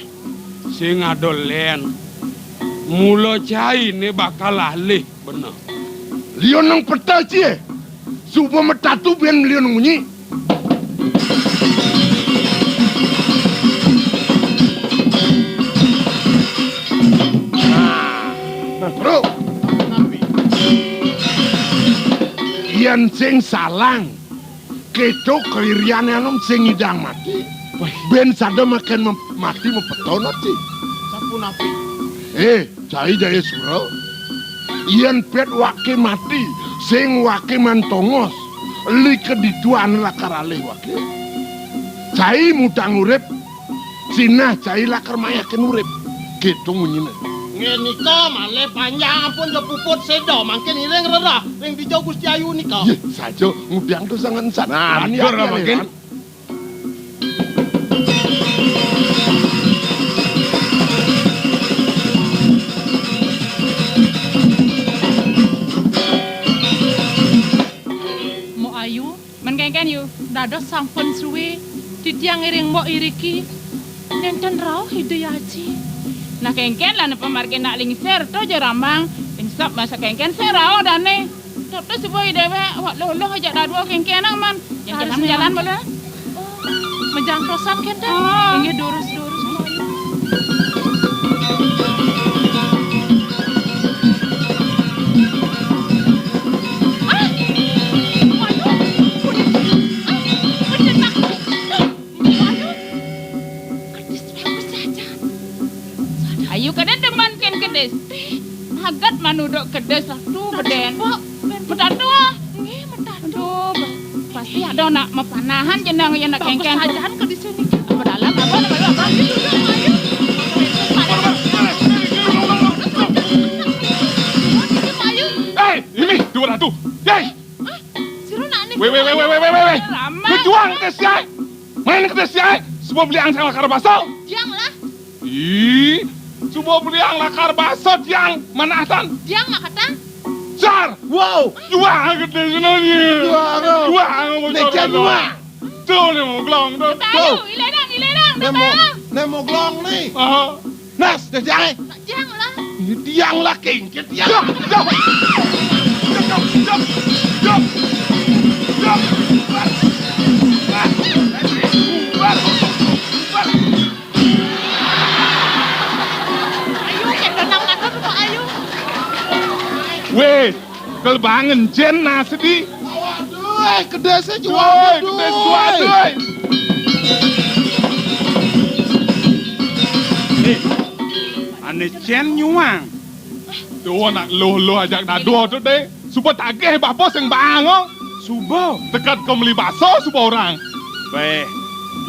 Sing ada lén. Mula cainé bakal alih. Bener. Liunang peta cie. Suba metatu buin liunang munyi. Nah, bro. Napi? Yén sing salang. Kéto kairiané anom sing ngidang mati. Wéh. Bén sada makin mem-, mati mapetona ti. Sapunapi? Eh, cai Jayasura. Yén pét waké mati, sing waké maan tongos, lika ditu ané lakar alih waké. Cai mutang urip, sinah cai lakar mayakin urip. Kéto munyiné. Ngenika malih panjang ampun ja puput séda mangkin iring rerah ring dija Gusti Ayu nika. Yé, saja ngudiang to sanget san. Nah, nika mangkin. Mbok Ayu, men kénkén yu, dados sampun suwé titiang ngiring Mbok iriki. Nénten rauh Ida Aji. Nah, kénkén lan apa margi nak lingsir to ja rambang. Lingsep masa kénkén sik rauh dané. Terus ibu déwék, awak loloh ajak dadua kéngkénang, man. Yang jalan, jalan bala. Oh, mejang tosan kénten. Ah. Inggih, durus, durus, Mbok Ayu. Ah! Mbok Ayu. Ah, bener, Mbok Ayu. Kedis, bagus saja. Ayu, kada demen kén kedis. Agat manuduk kedis lah tu beden. Metatu ah. Nggih, metatu. Aduh, ba-, pasti ada nak mapanahan jeneng ya nak kéngkén. Sajan kedis niki. Apa dalam, apa, apa, apa? Ayu, ayu. Ayu. Hei, ini dua ratu. Hei. Ah, sira nak ni. Wéh, wéh, wéh, wéh, wéh, wéh, wéh. Rama. Bejuang ke siai. Main ke siai. Semua beli angsang lakar baso. Tiang lah. Ih, suba beliang lakar basa tiang manah tan. Tiang makatan. Jar! Wow! Juang gedé sini. Juang, oh. Juang, oh. Né, jar, juang. Tuh, né moglong, tuh. Ayu, ilenang, ilenang, né mo-, né moglong né. Aha. Nas, né tiang, eh. Tiang lah. Ini tiang lah, kéngkén tiang. Jap, jap. Jap, jap, jap. Jap. Bubar. Bubar. Bubar. Ayu, kéto nang ngatur, Pak Ayu. Wéh, kelebangan cén nah sedi. Aduh, kedis juang, kedis juang, aduh. Eh, ané cén nyuang. Tuh, nak luh-luh ajak dadua tuh, deh. Suba tagih bapa sing baang, oh. Suba. Teked ka meli basa suba orang. Béh,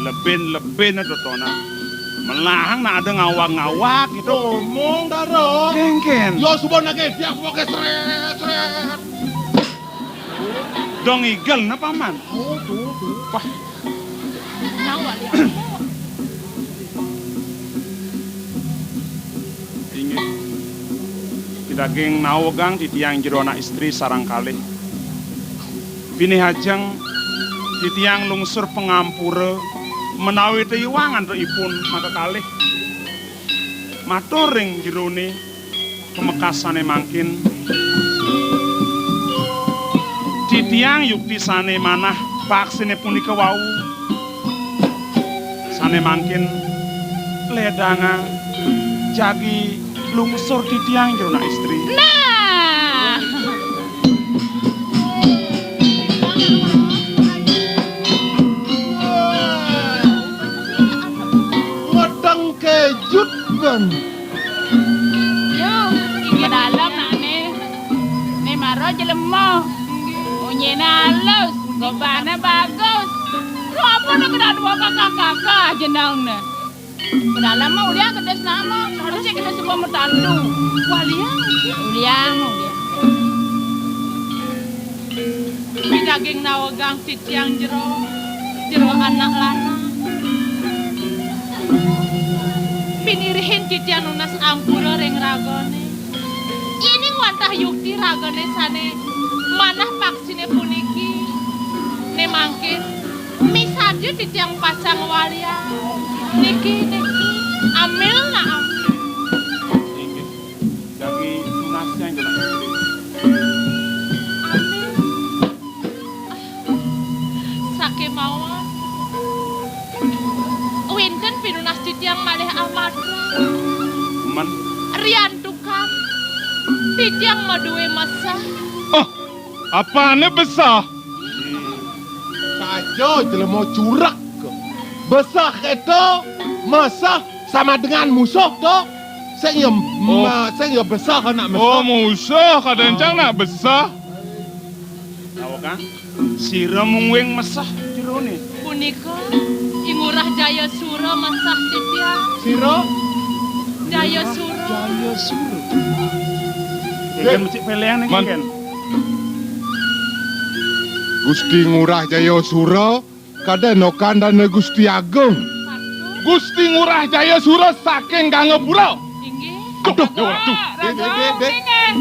lebin-lebin totonan. Melahang nak ada ngawag-ngawag gitu. Ngomong, Dara. Kénkén. Yo, suba nagih, dia suba ke sret, sret. Dong igel napa, Man? Oh, tuh, tuh. Wah. Nawak dia. Inggih. Pidaging nawegang titiang jero anak istri sareng kalih. Pinih ajeng titiang lungsur pangampura menawi teyuang antuk ipun makakalih. Matur ring jerone pamekasane mangkin. Titiang yukti sane manah paksine punika wau. Sane mangkin ledangang jagi lungsur titiang jero anak istri. Nah. Wedeng kejut, Bang. Yo, inggih dalem nak ne. Ne mara jelema. Munyine alus, gobane bagus. Lho apa ne kena dua kakak-kakak jenengne? Pedalem mah ulian kedis nama, harusnya kita semua metandu. Walian, ulian, ulian. Pidaging nawegang titiang jero, jero anak lanang. Pinirihin titiang nunas ampura ring ragane. Yening wantah yukti ragane sane manah paksine puniki, ne mangkin misadia titiang pacang walian. Niki, niki, ambil nak ambil. Inggih, jagi tunas yang kena istri. Amin. Sakémaon wénten pinunas titiang malih amatra. Men. Riantukan titiang madué mesah. Oh, apane besah? Saja jelema curek. Besah kéto, mesah sama dengan musuh to. Sing ya, oh, ma-, sing ya besah anak mesah. Oh, musuh, kadén cang nak besah. Tahu kan? Sira mungguing mesah jerone. Punika I Ngurah Jayasura mesah titiang. Sira? Jayasura. Jayasura. Ya, kan mesti pilihan nih, Man. Kan? Gusti Ngurah Jayasura, kadén kandhane Gusti Agung. Gusti Ngurah Jayasura saking Gangapura. Inggih. Aduh, aduh, aduh. Raga, Dek, Dek, Dek. Uning, eh.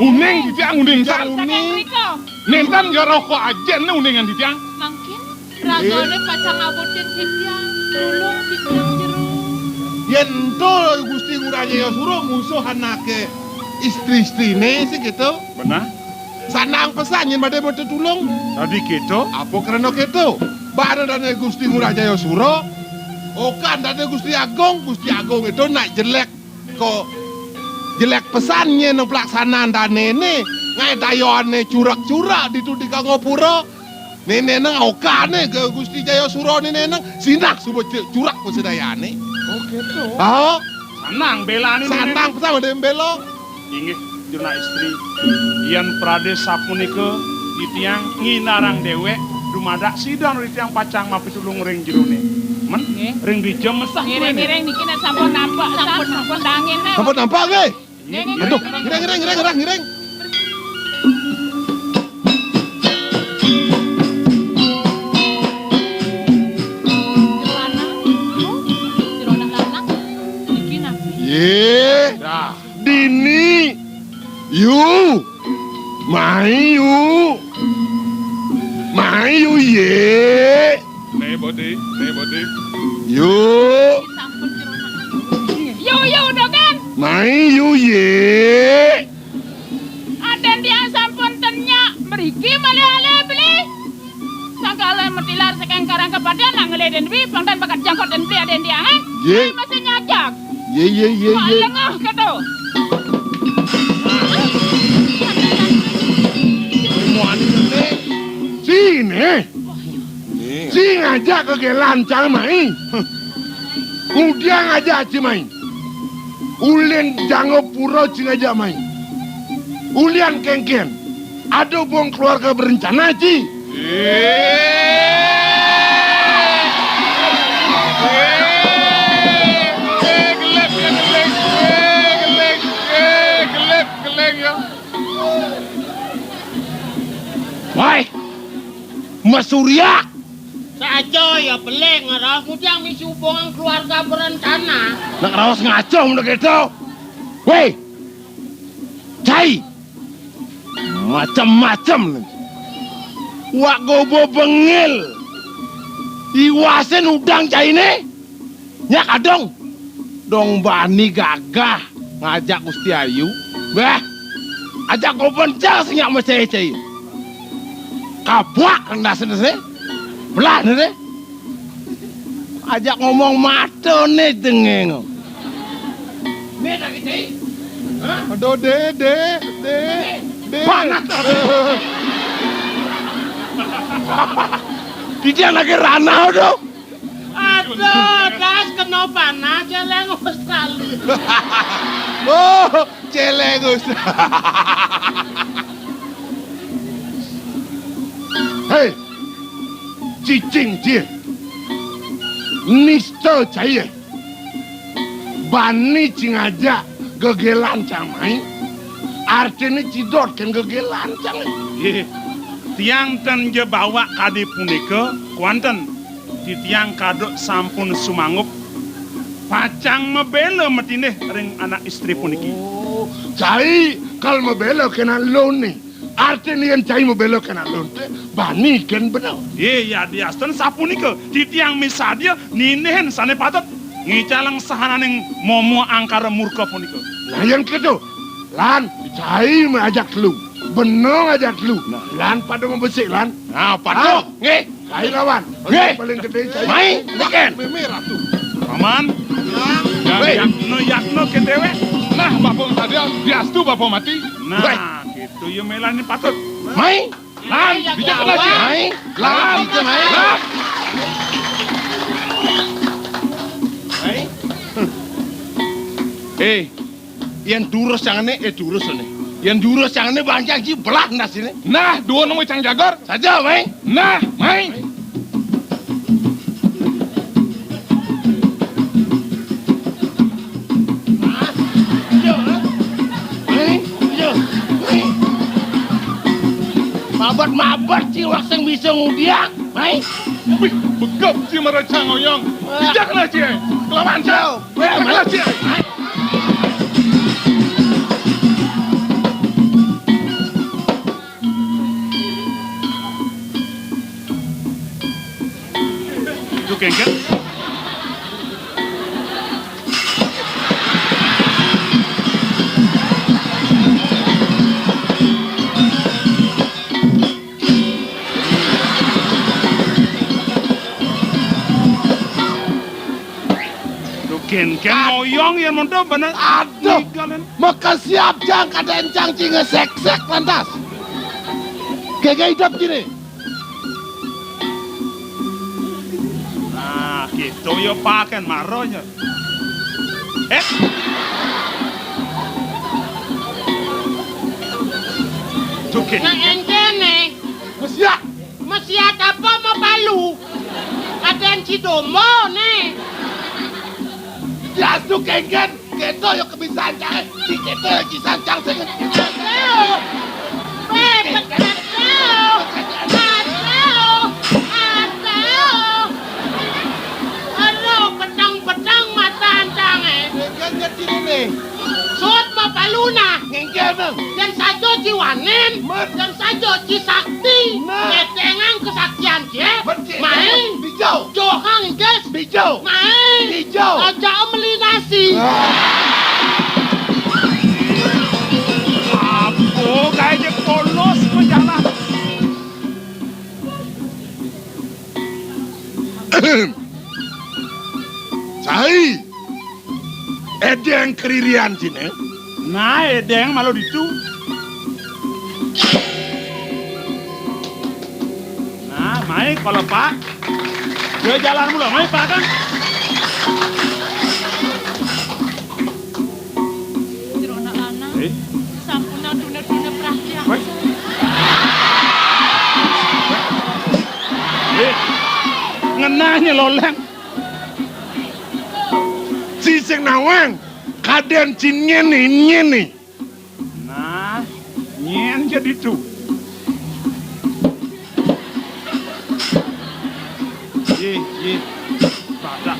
Uning, titiang uning. Titiang saking uning. Mrika. Nénten ya raka ajén uningan titiang. Mangkin ragane pacang ngabutin titiang, tulung titiang jero. Yén ento Gusti Ngurah Jayasura musuh anake istri-istrine sing gitu. Benar. Sandang pesan yén badhe matetulung. Dadi gitu. Apa krana gitu? Bareng dane Gusti Ngurah Jayasura, okan dane Gusti Agung, Gusti Agung itu nak jelek kok jelek pesan yén pelaksanaan danene, ngae dayane curak-curak ditu di Gangapura. Nene neng okane ke Gusti Jayasura nene neng sinah suba cu-, curak pesedayane. Oh, gitu. Ah, sanang belane nene. Sanang pesan badhe bela. Inggih, Jurna Istri. Yén pradé sapunika titiang nginarang déwék dumadak sida titiang pacang mapitulung ring jerone. Men, nggih, ring dija mesah. Ngiring-ngiring niki nek sampun nampak, sampun, sampun dangin, eh. Sampun nampak nggih? Nggih, nggih. Aduh, ngiring, ngiring, ngiring, ngiring, ngiring. Lanang, Bu, Jurna lanang, niki napi? Yé. Dah. Dini. Yu. Mai yu. Mai yu yé. Né bodi, né bodi. Yu. Sampun Jurna. Yu, yu, dogen. Mai yu yé. Aden tiang sampun ten nyak, mriki malih alih beli. Sangkala matilar saking karang kapatihan nak ngelih den dwi, pang tan bakat jangkot den dwi aden tiang, eh? Nggih. Masih nyajak. Yé, yé, yé, yé. Lengah keto. Muani sini. Sing ajak kegelan cang mai. Udiang ajak ci mai. Ulin Jangapura ci ngajak mai. Ulian kengken. Ada bong keluarga berencana ci. Eh. Eh. Woi, Mas Surya. Saja ya, beling, ngeraos ngudiang misi hubungan keluarga berencana. Nak raos ngaco menda keto. Woi, cai. Macem-macem. Wak gobo bengil. Iwasin udang caine. Nyak adong. Dong bani gagah ngajak Gusti Ayu. Bah, ajak gobo encang sing nyak mesei cai. Kabak rendas ne se. Belah ne se. Ajak ngomong mata ne dengeng. Ni tak kecil. Hah? Aduh, Dek, Dek, Dek, Dek. Panas. Di dia lagi ranau tu. Aduh, das kena panas, celeng Australia. Oh, celeng Australia. Hei, cicing cie. Nista cai. Bani ci ngajak gegelan cang mai. Artine ci dot ken gegelan cang. Nggih. Tiang ten ja bawak kadi punika, kuanten. Titiang kaduk sampun sumanggup. Pacang mabela matindih ring anak istri puniki. Oh, cai kal mabela ken alun ne. Artine yen cai mabela ken alun te, bani ken beneh. Yé, yadiastun sapunika, titiang misadia nindihin sane patut ngicalang sahananing momo angkara murka punika. Nah, yen keto, lan cai ajak telu. Beneh ajak telu. Nah. Lan pada mabesik, lan. Nah, patuh. Ah. Nggih. Cai lawan. Nggih. Paling gedé cai. Mai, deken. Meme ratu. Paman. Nah. Wéh. Yatna, yatna ké déwék. Nah, bapa sadia, diastu bapa mati. Nah, wéh. Kéto ya mélani patut. Mai. Lan, dija kena cai. Mai. Lan, dija mai. Lan. Mai. Eh, yén durus cangé, eh, durus né. Yén durus cangé, bangkang ci belah nasine. Nah, dua nemu cang jagar. Saja, mai. Nah, mai. Mai, iya, mai. Mabet-mabet ci wak sing bisa ngudiak, mai. Wih, begep ci mara cang oyong. Wah. Dija kena ci, eh. Kelawan cang. Wéh, malah ci. Itu kéngkén. Duh, kénkén ngoyong yén monto bener. Aduh, ninggalin. Makasiab cang kadén cang ci ngesék-sék lantas. Kéngkén idup ciné. Nah, kéto ya pakén mara nya. Eh. Duh, kénkén. Nah, énténé. Mesiat. Mesiat apa mapalu? Kadén ci domba né. Diastu kéngkén, kéto ya kebisan cangé. Ci kéto ya cisan cang sing. Aduh. Wéh, aduh. Aduh. Aduh. Aduh, peteng-peteng matan cangé. Kéngkén ké ciné né. Sut mapalu nah. Ngéngkén, Bang. Yén saja ci wanin, men. Yén saja ci sakti. Nah. Kéténgang kesaktian cié. Men, ci. Main. Bijau. Johang, guys. Bijau. Main. Bijau. Aja meli nasi. Ah. Apa gaé ja polos majalan. Cai. Édéng karirian ciné. Nah, édéng malu ditu. Nah, mai kala Pak. Dia jalan mula, mai Pak kan. Jero anak lanang. Eh? Sampun tuna-tuna perhatian. Wéh. Eh, ngenah nyeloleng. Ci sing nawang, kadén ci nyéné, nyéné. Nah, Jadi tu. Ye, ye. Badak.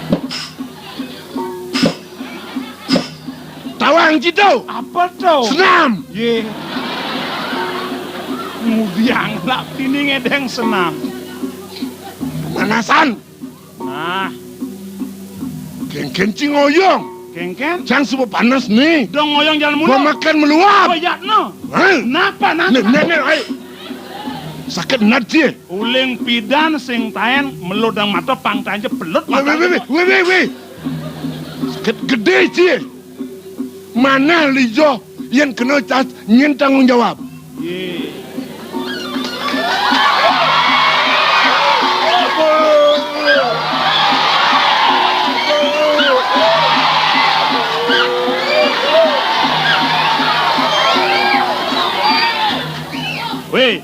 Tawang ci to. Apa to? Senam. Ye. Ngudiang lap dini ngedeng senam. Pemanasan. Nah. Kéngkén ci ngoyong. Kéngkén? Cang suba panas né. Dong ngoyong jalan mulu. Gua makan meluap. Gua yatno. Hah? Napa, napa? Né, né, né, ai. Sakit nat ci. Uling pidan sing taén meludang mata pang taén ja pelut. Wé, wé, wé, wé, wé, wé, wé. Sakit gedé ci. Manah lijoh yén kena cas nyén tanggung jawab. Ye. Wéh,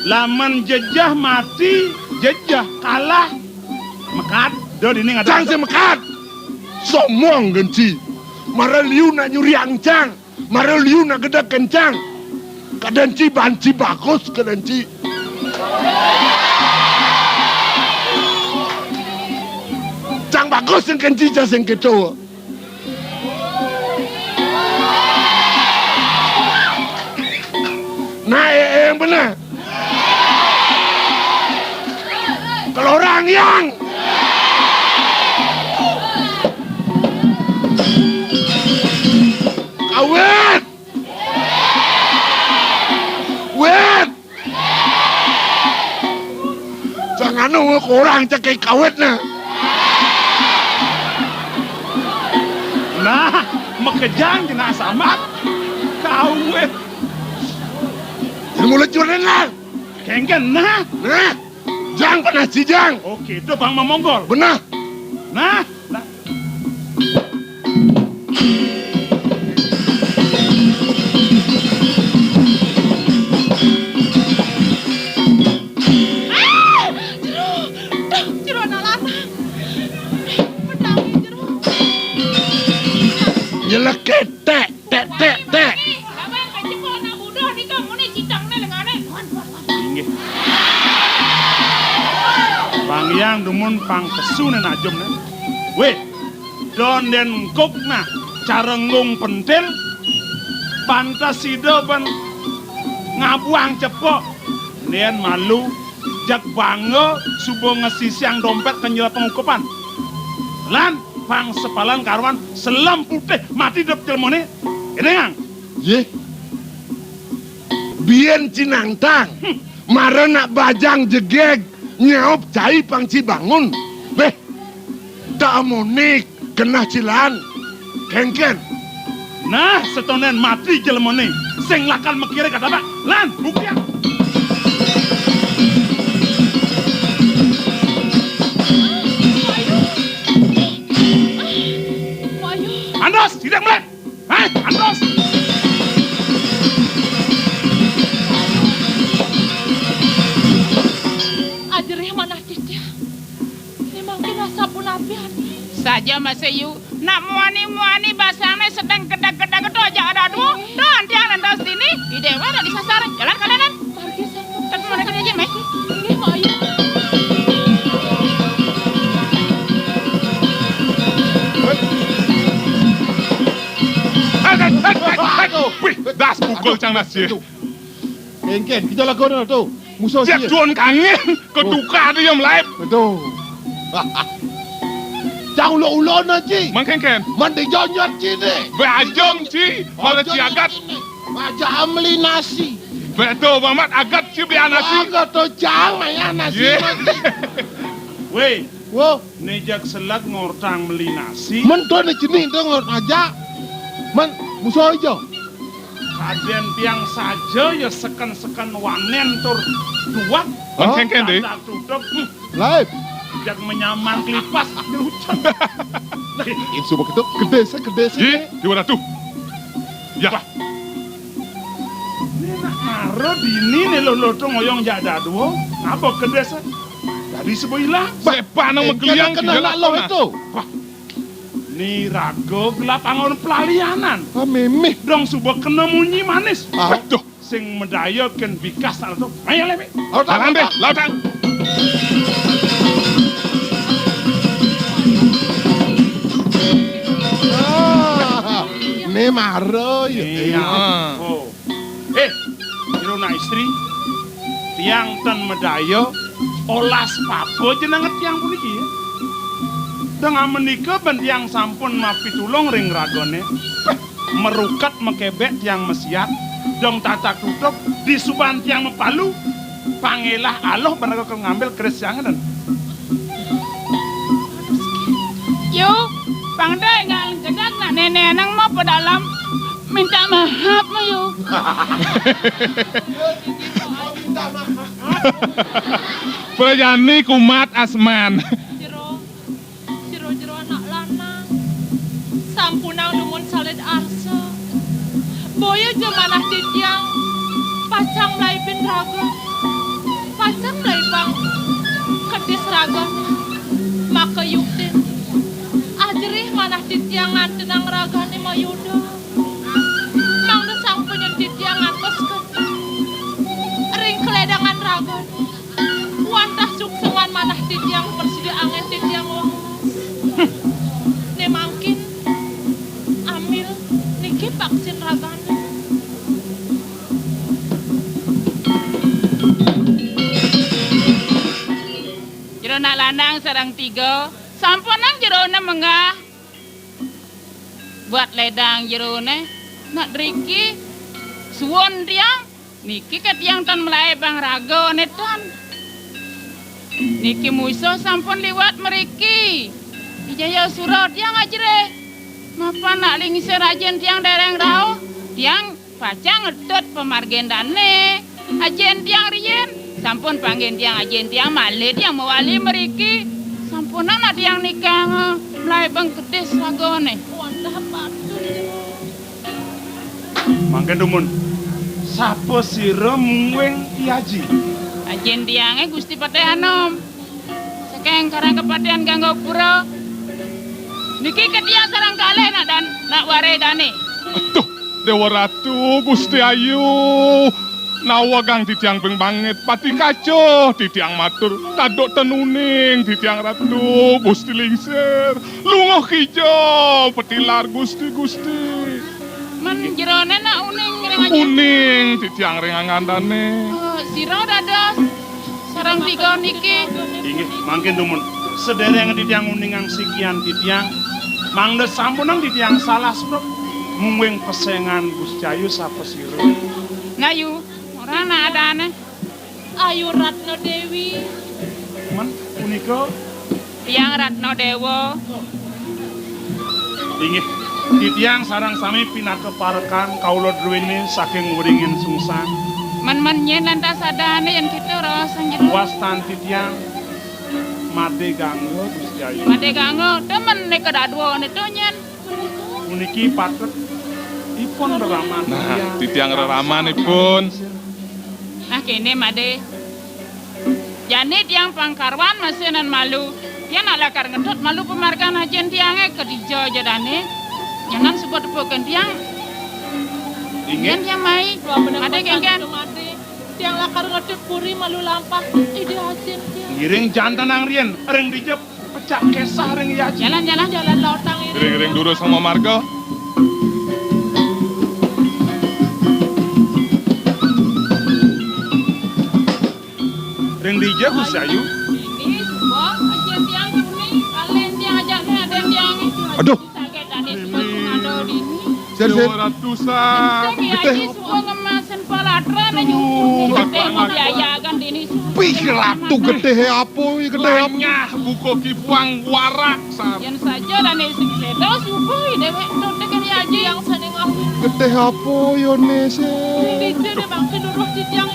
lamun jejeh mati, jejeh kalah, mekad, do dini ngadep. Cang sing mekad. Somong gén ci. Mara liu nak nyuriang cang. Mara liu nak gedeg kén cang. Kadén ci baan ci bagus, kadén ci. Cang bagus sing kén ci, cang sing kéto. Nah, eh, eh, yang bener. Kelorang yang. Kawit. Wit. Jangan nunggu kurang cekik kawit nah. Nah, makejang kena samat. Kawit. Ilmu lecur nah. Kéngkén nah. Nah. Jang pernah cijang. Oké, itu Bang Mamonggol. Benah. Nah, nah. Ah, jero, duh, jero anak lanang. Pedangé jero. Nyelekit, Ték, Ték, Ték, Ték. Abang kecebok anak buduh nika muni citangné lengané. Inggih. Bang Hyang dumun pang pesu né najemné. Wéh, don dén engkuk nah, cara nggung pentil, pantes sida ban ngabuang cepok. Ndén malu, jag bangga, suba ngesisiang dompét ka nyela pangukupan. Lan pang sepalan karuan selem putih mati dep jelemané. Édéngang. Yéh. Bién ci nangtang. Hmm. Mara nak bajang jegég, nyaup cai pang ci bangun. Béh, tak amoné keneh ci lan. Kénkén. Nah, setonden mati jelemané, sing lakar makiré ka tabak. Lan, buktiang. Andos, sidak melek. Hah? Andos! Ajerih manah cicih. Memang kena sapunapian. Saja masih yu. Nak muani-muani basangné sedeng gedeg-gedeg to aja ada dua. Don tiang nentos dini. Di déwa ada disasar. Jalan kalian. Margi satu. Tapi mana kena aja, Mas? Ini mau ayo. Hei, hei, hei, hei, hei. Wih, das pukul cang nas, ya. Kénkén, kita lakonan to. Musuh cék dia. Tuan kangin, ketuka dia yang melaib. Betul. Cang ulo-ulo na, Ci. Mang kénkén. Man dijonyot, Ci, né. Bajong, Ci. Mala Ci agat. Aja ameli nasi. Betul, Mamat agat, Ci, beli nasi. Agat to cang, maya nasi. Yé. Mah, Ci. Wéh. Wo. Né jag selag ngortang meli nasi. Men to né cening to ngort aja. Men musuh aja. Kadén tiang saja ya seken-seken wanén tur duwat. Mang kénkén, dé. Dadak tutup. Hmm. Laib. Jag menyamar kelipas dirucen. Insu begitu gedé sé, gedé sé. Yé, Déwa Ratu. Ya. Wah. Né nak mara dini né lo-, lotong oyong jak dadua. Ngaba gedé sé? Dadi seba ilang. Bah, sépa nang eh, makeliang kena, kena nak lo itu. Wah. Ni raga gelap angon pelalianan. Ah, méméh. Dong suba kena munyi manis. Ah. Aduh. Sing madaya kén bikas anak to. Ayo, Lémi. Lautang, lautang. Ah, né mara ya. Iya. Oh. Eh, Jero Nak Istri, tiang ten madaya olas papa jeneng tiang puniki ya. Dengan menika bén tiang sampun mapitulung ring ragané. Marukat makebek tiang masiat, dong tatak tutup, disuban tiang mapalu, pangelah aluh bén raga ngambil keris tiangé. Yu, pang da énggal jedag nak néné nang mau pa dalem minta maaf ma, Yu. Prajani kumat asman. Jero. Jero-jero anak lanang, sampunang dumun salid arsa. Boya ja manah titiang pacang mlaibin raga, pacang mlaibang kedis raga. Maka yuktin, ajerih manah titiang ngantenang ragané mayuda. Mangda sang panyen titiang ngantos kentang ring kaledangan ragané. Wantah suksengan manah titiang prasida anggén titiang welas. Né mangkin, ambil niki baksin ragané. Jero nak lanang sareng tiga, sampunang jeroné menggah. Buat ledang jeroné, nak driki, suwun tiang, niki ké tiang tan mlaibang ragané tan. Niki musuh sampun liwat mriki. Ijaya sura tiang ajerih. Mapan nak lingsir ajin tiang déréng rauh, tiang pacang ngetut pamargin dané. Ajin tiang riin, sampun panggih tiang ajin tiang malih tiang mawali mriki. Sampunang nak tiang nikang mlaibang kedis ragané. Wantah patut. Mangkin dumun, sapa sira mungguing I Aji? Ajin tiangé Gusti Patih Anom. Saking Karang Kapatihan Ganggapura. Niki ké tiang sareng kalih nak dan, nak warai dané. Aduh, Déwa Ratu, Gusti Ayu. Nawegang titiang ping bangit, pati kacuh titiang matur, taduk ten uning titiang Ratu, Gusti lingsir. Lunguh kija, patilar Gusti, Gusti. Men jeroné nak uning ring aji. Uning titiang ring anggandané. Oh, sira dados sareng tiga niki. Inggih, mangkin dumun. Sedereng titiang uningang sikian titiang, mangda sampunang titiang salah sebab mungguing pesengan Gusti Ayu sapa sira. Ngayu, ora nak adané. Ayu Ratna Déwi. Men punika? Tiang Ratna Déwa. Inggih, titiang sareng sami pinaka parekan kaula druéné saking Wringin Sungsang. Men-men nyén lantas adané yén kita raos sang jero. Wastan titiang Madé Gangga, Gusti Ayu. Madé Gangga, demen nika dadua nito nyén. Puniki patut ipun reraman. Nah, titiang reramanipun. Nah, kéné, Madé. Jani tiang pangkarwan masinan malu. Tiang nak lakar ngedot malu pamargan ajin tiangé kedija ja dané. Jangan sebut tepukin tiang. Inggih. Tiang, tiang mai. Madé kéngkén. Tiang lakar ngedot puri malu lampah. Ida ajin tiang. Ngiring jantenang riin, ring dija pecak kesah ring I Aji. Jalan, jalan. Jalan lautang ini. Ring, ring durus sama marga. Ring dija Gusti Ayu. Ini suba ajin tiang kuning, kalen tiang ajak nih, ada tiang. Aduh. Sakit tadi suba cuma ada di ini. Sir, sir. Dua ratusan. Sing ya, getih ini suba ngemasin palatran aja. Aduh, getih mau diayakan di ini suba. Pih, ratu getih apa, getih apa? Banyak buka kipang warak, sar. Yang saja dan isi sedo suba, dewek tutik ya aja yang saning aku. Getih apa, yo, né, sir? Ini dia, dia bangkit dulu, titiang.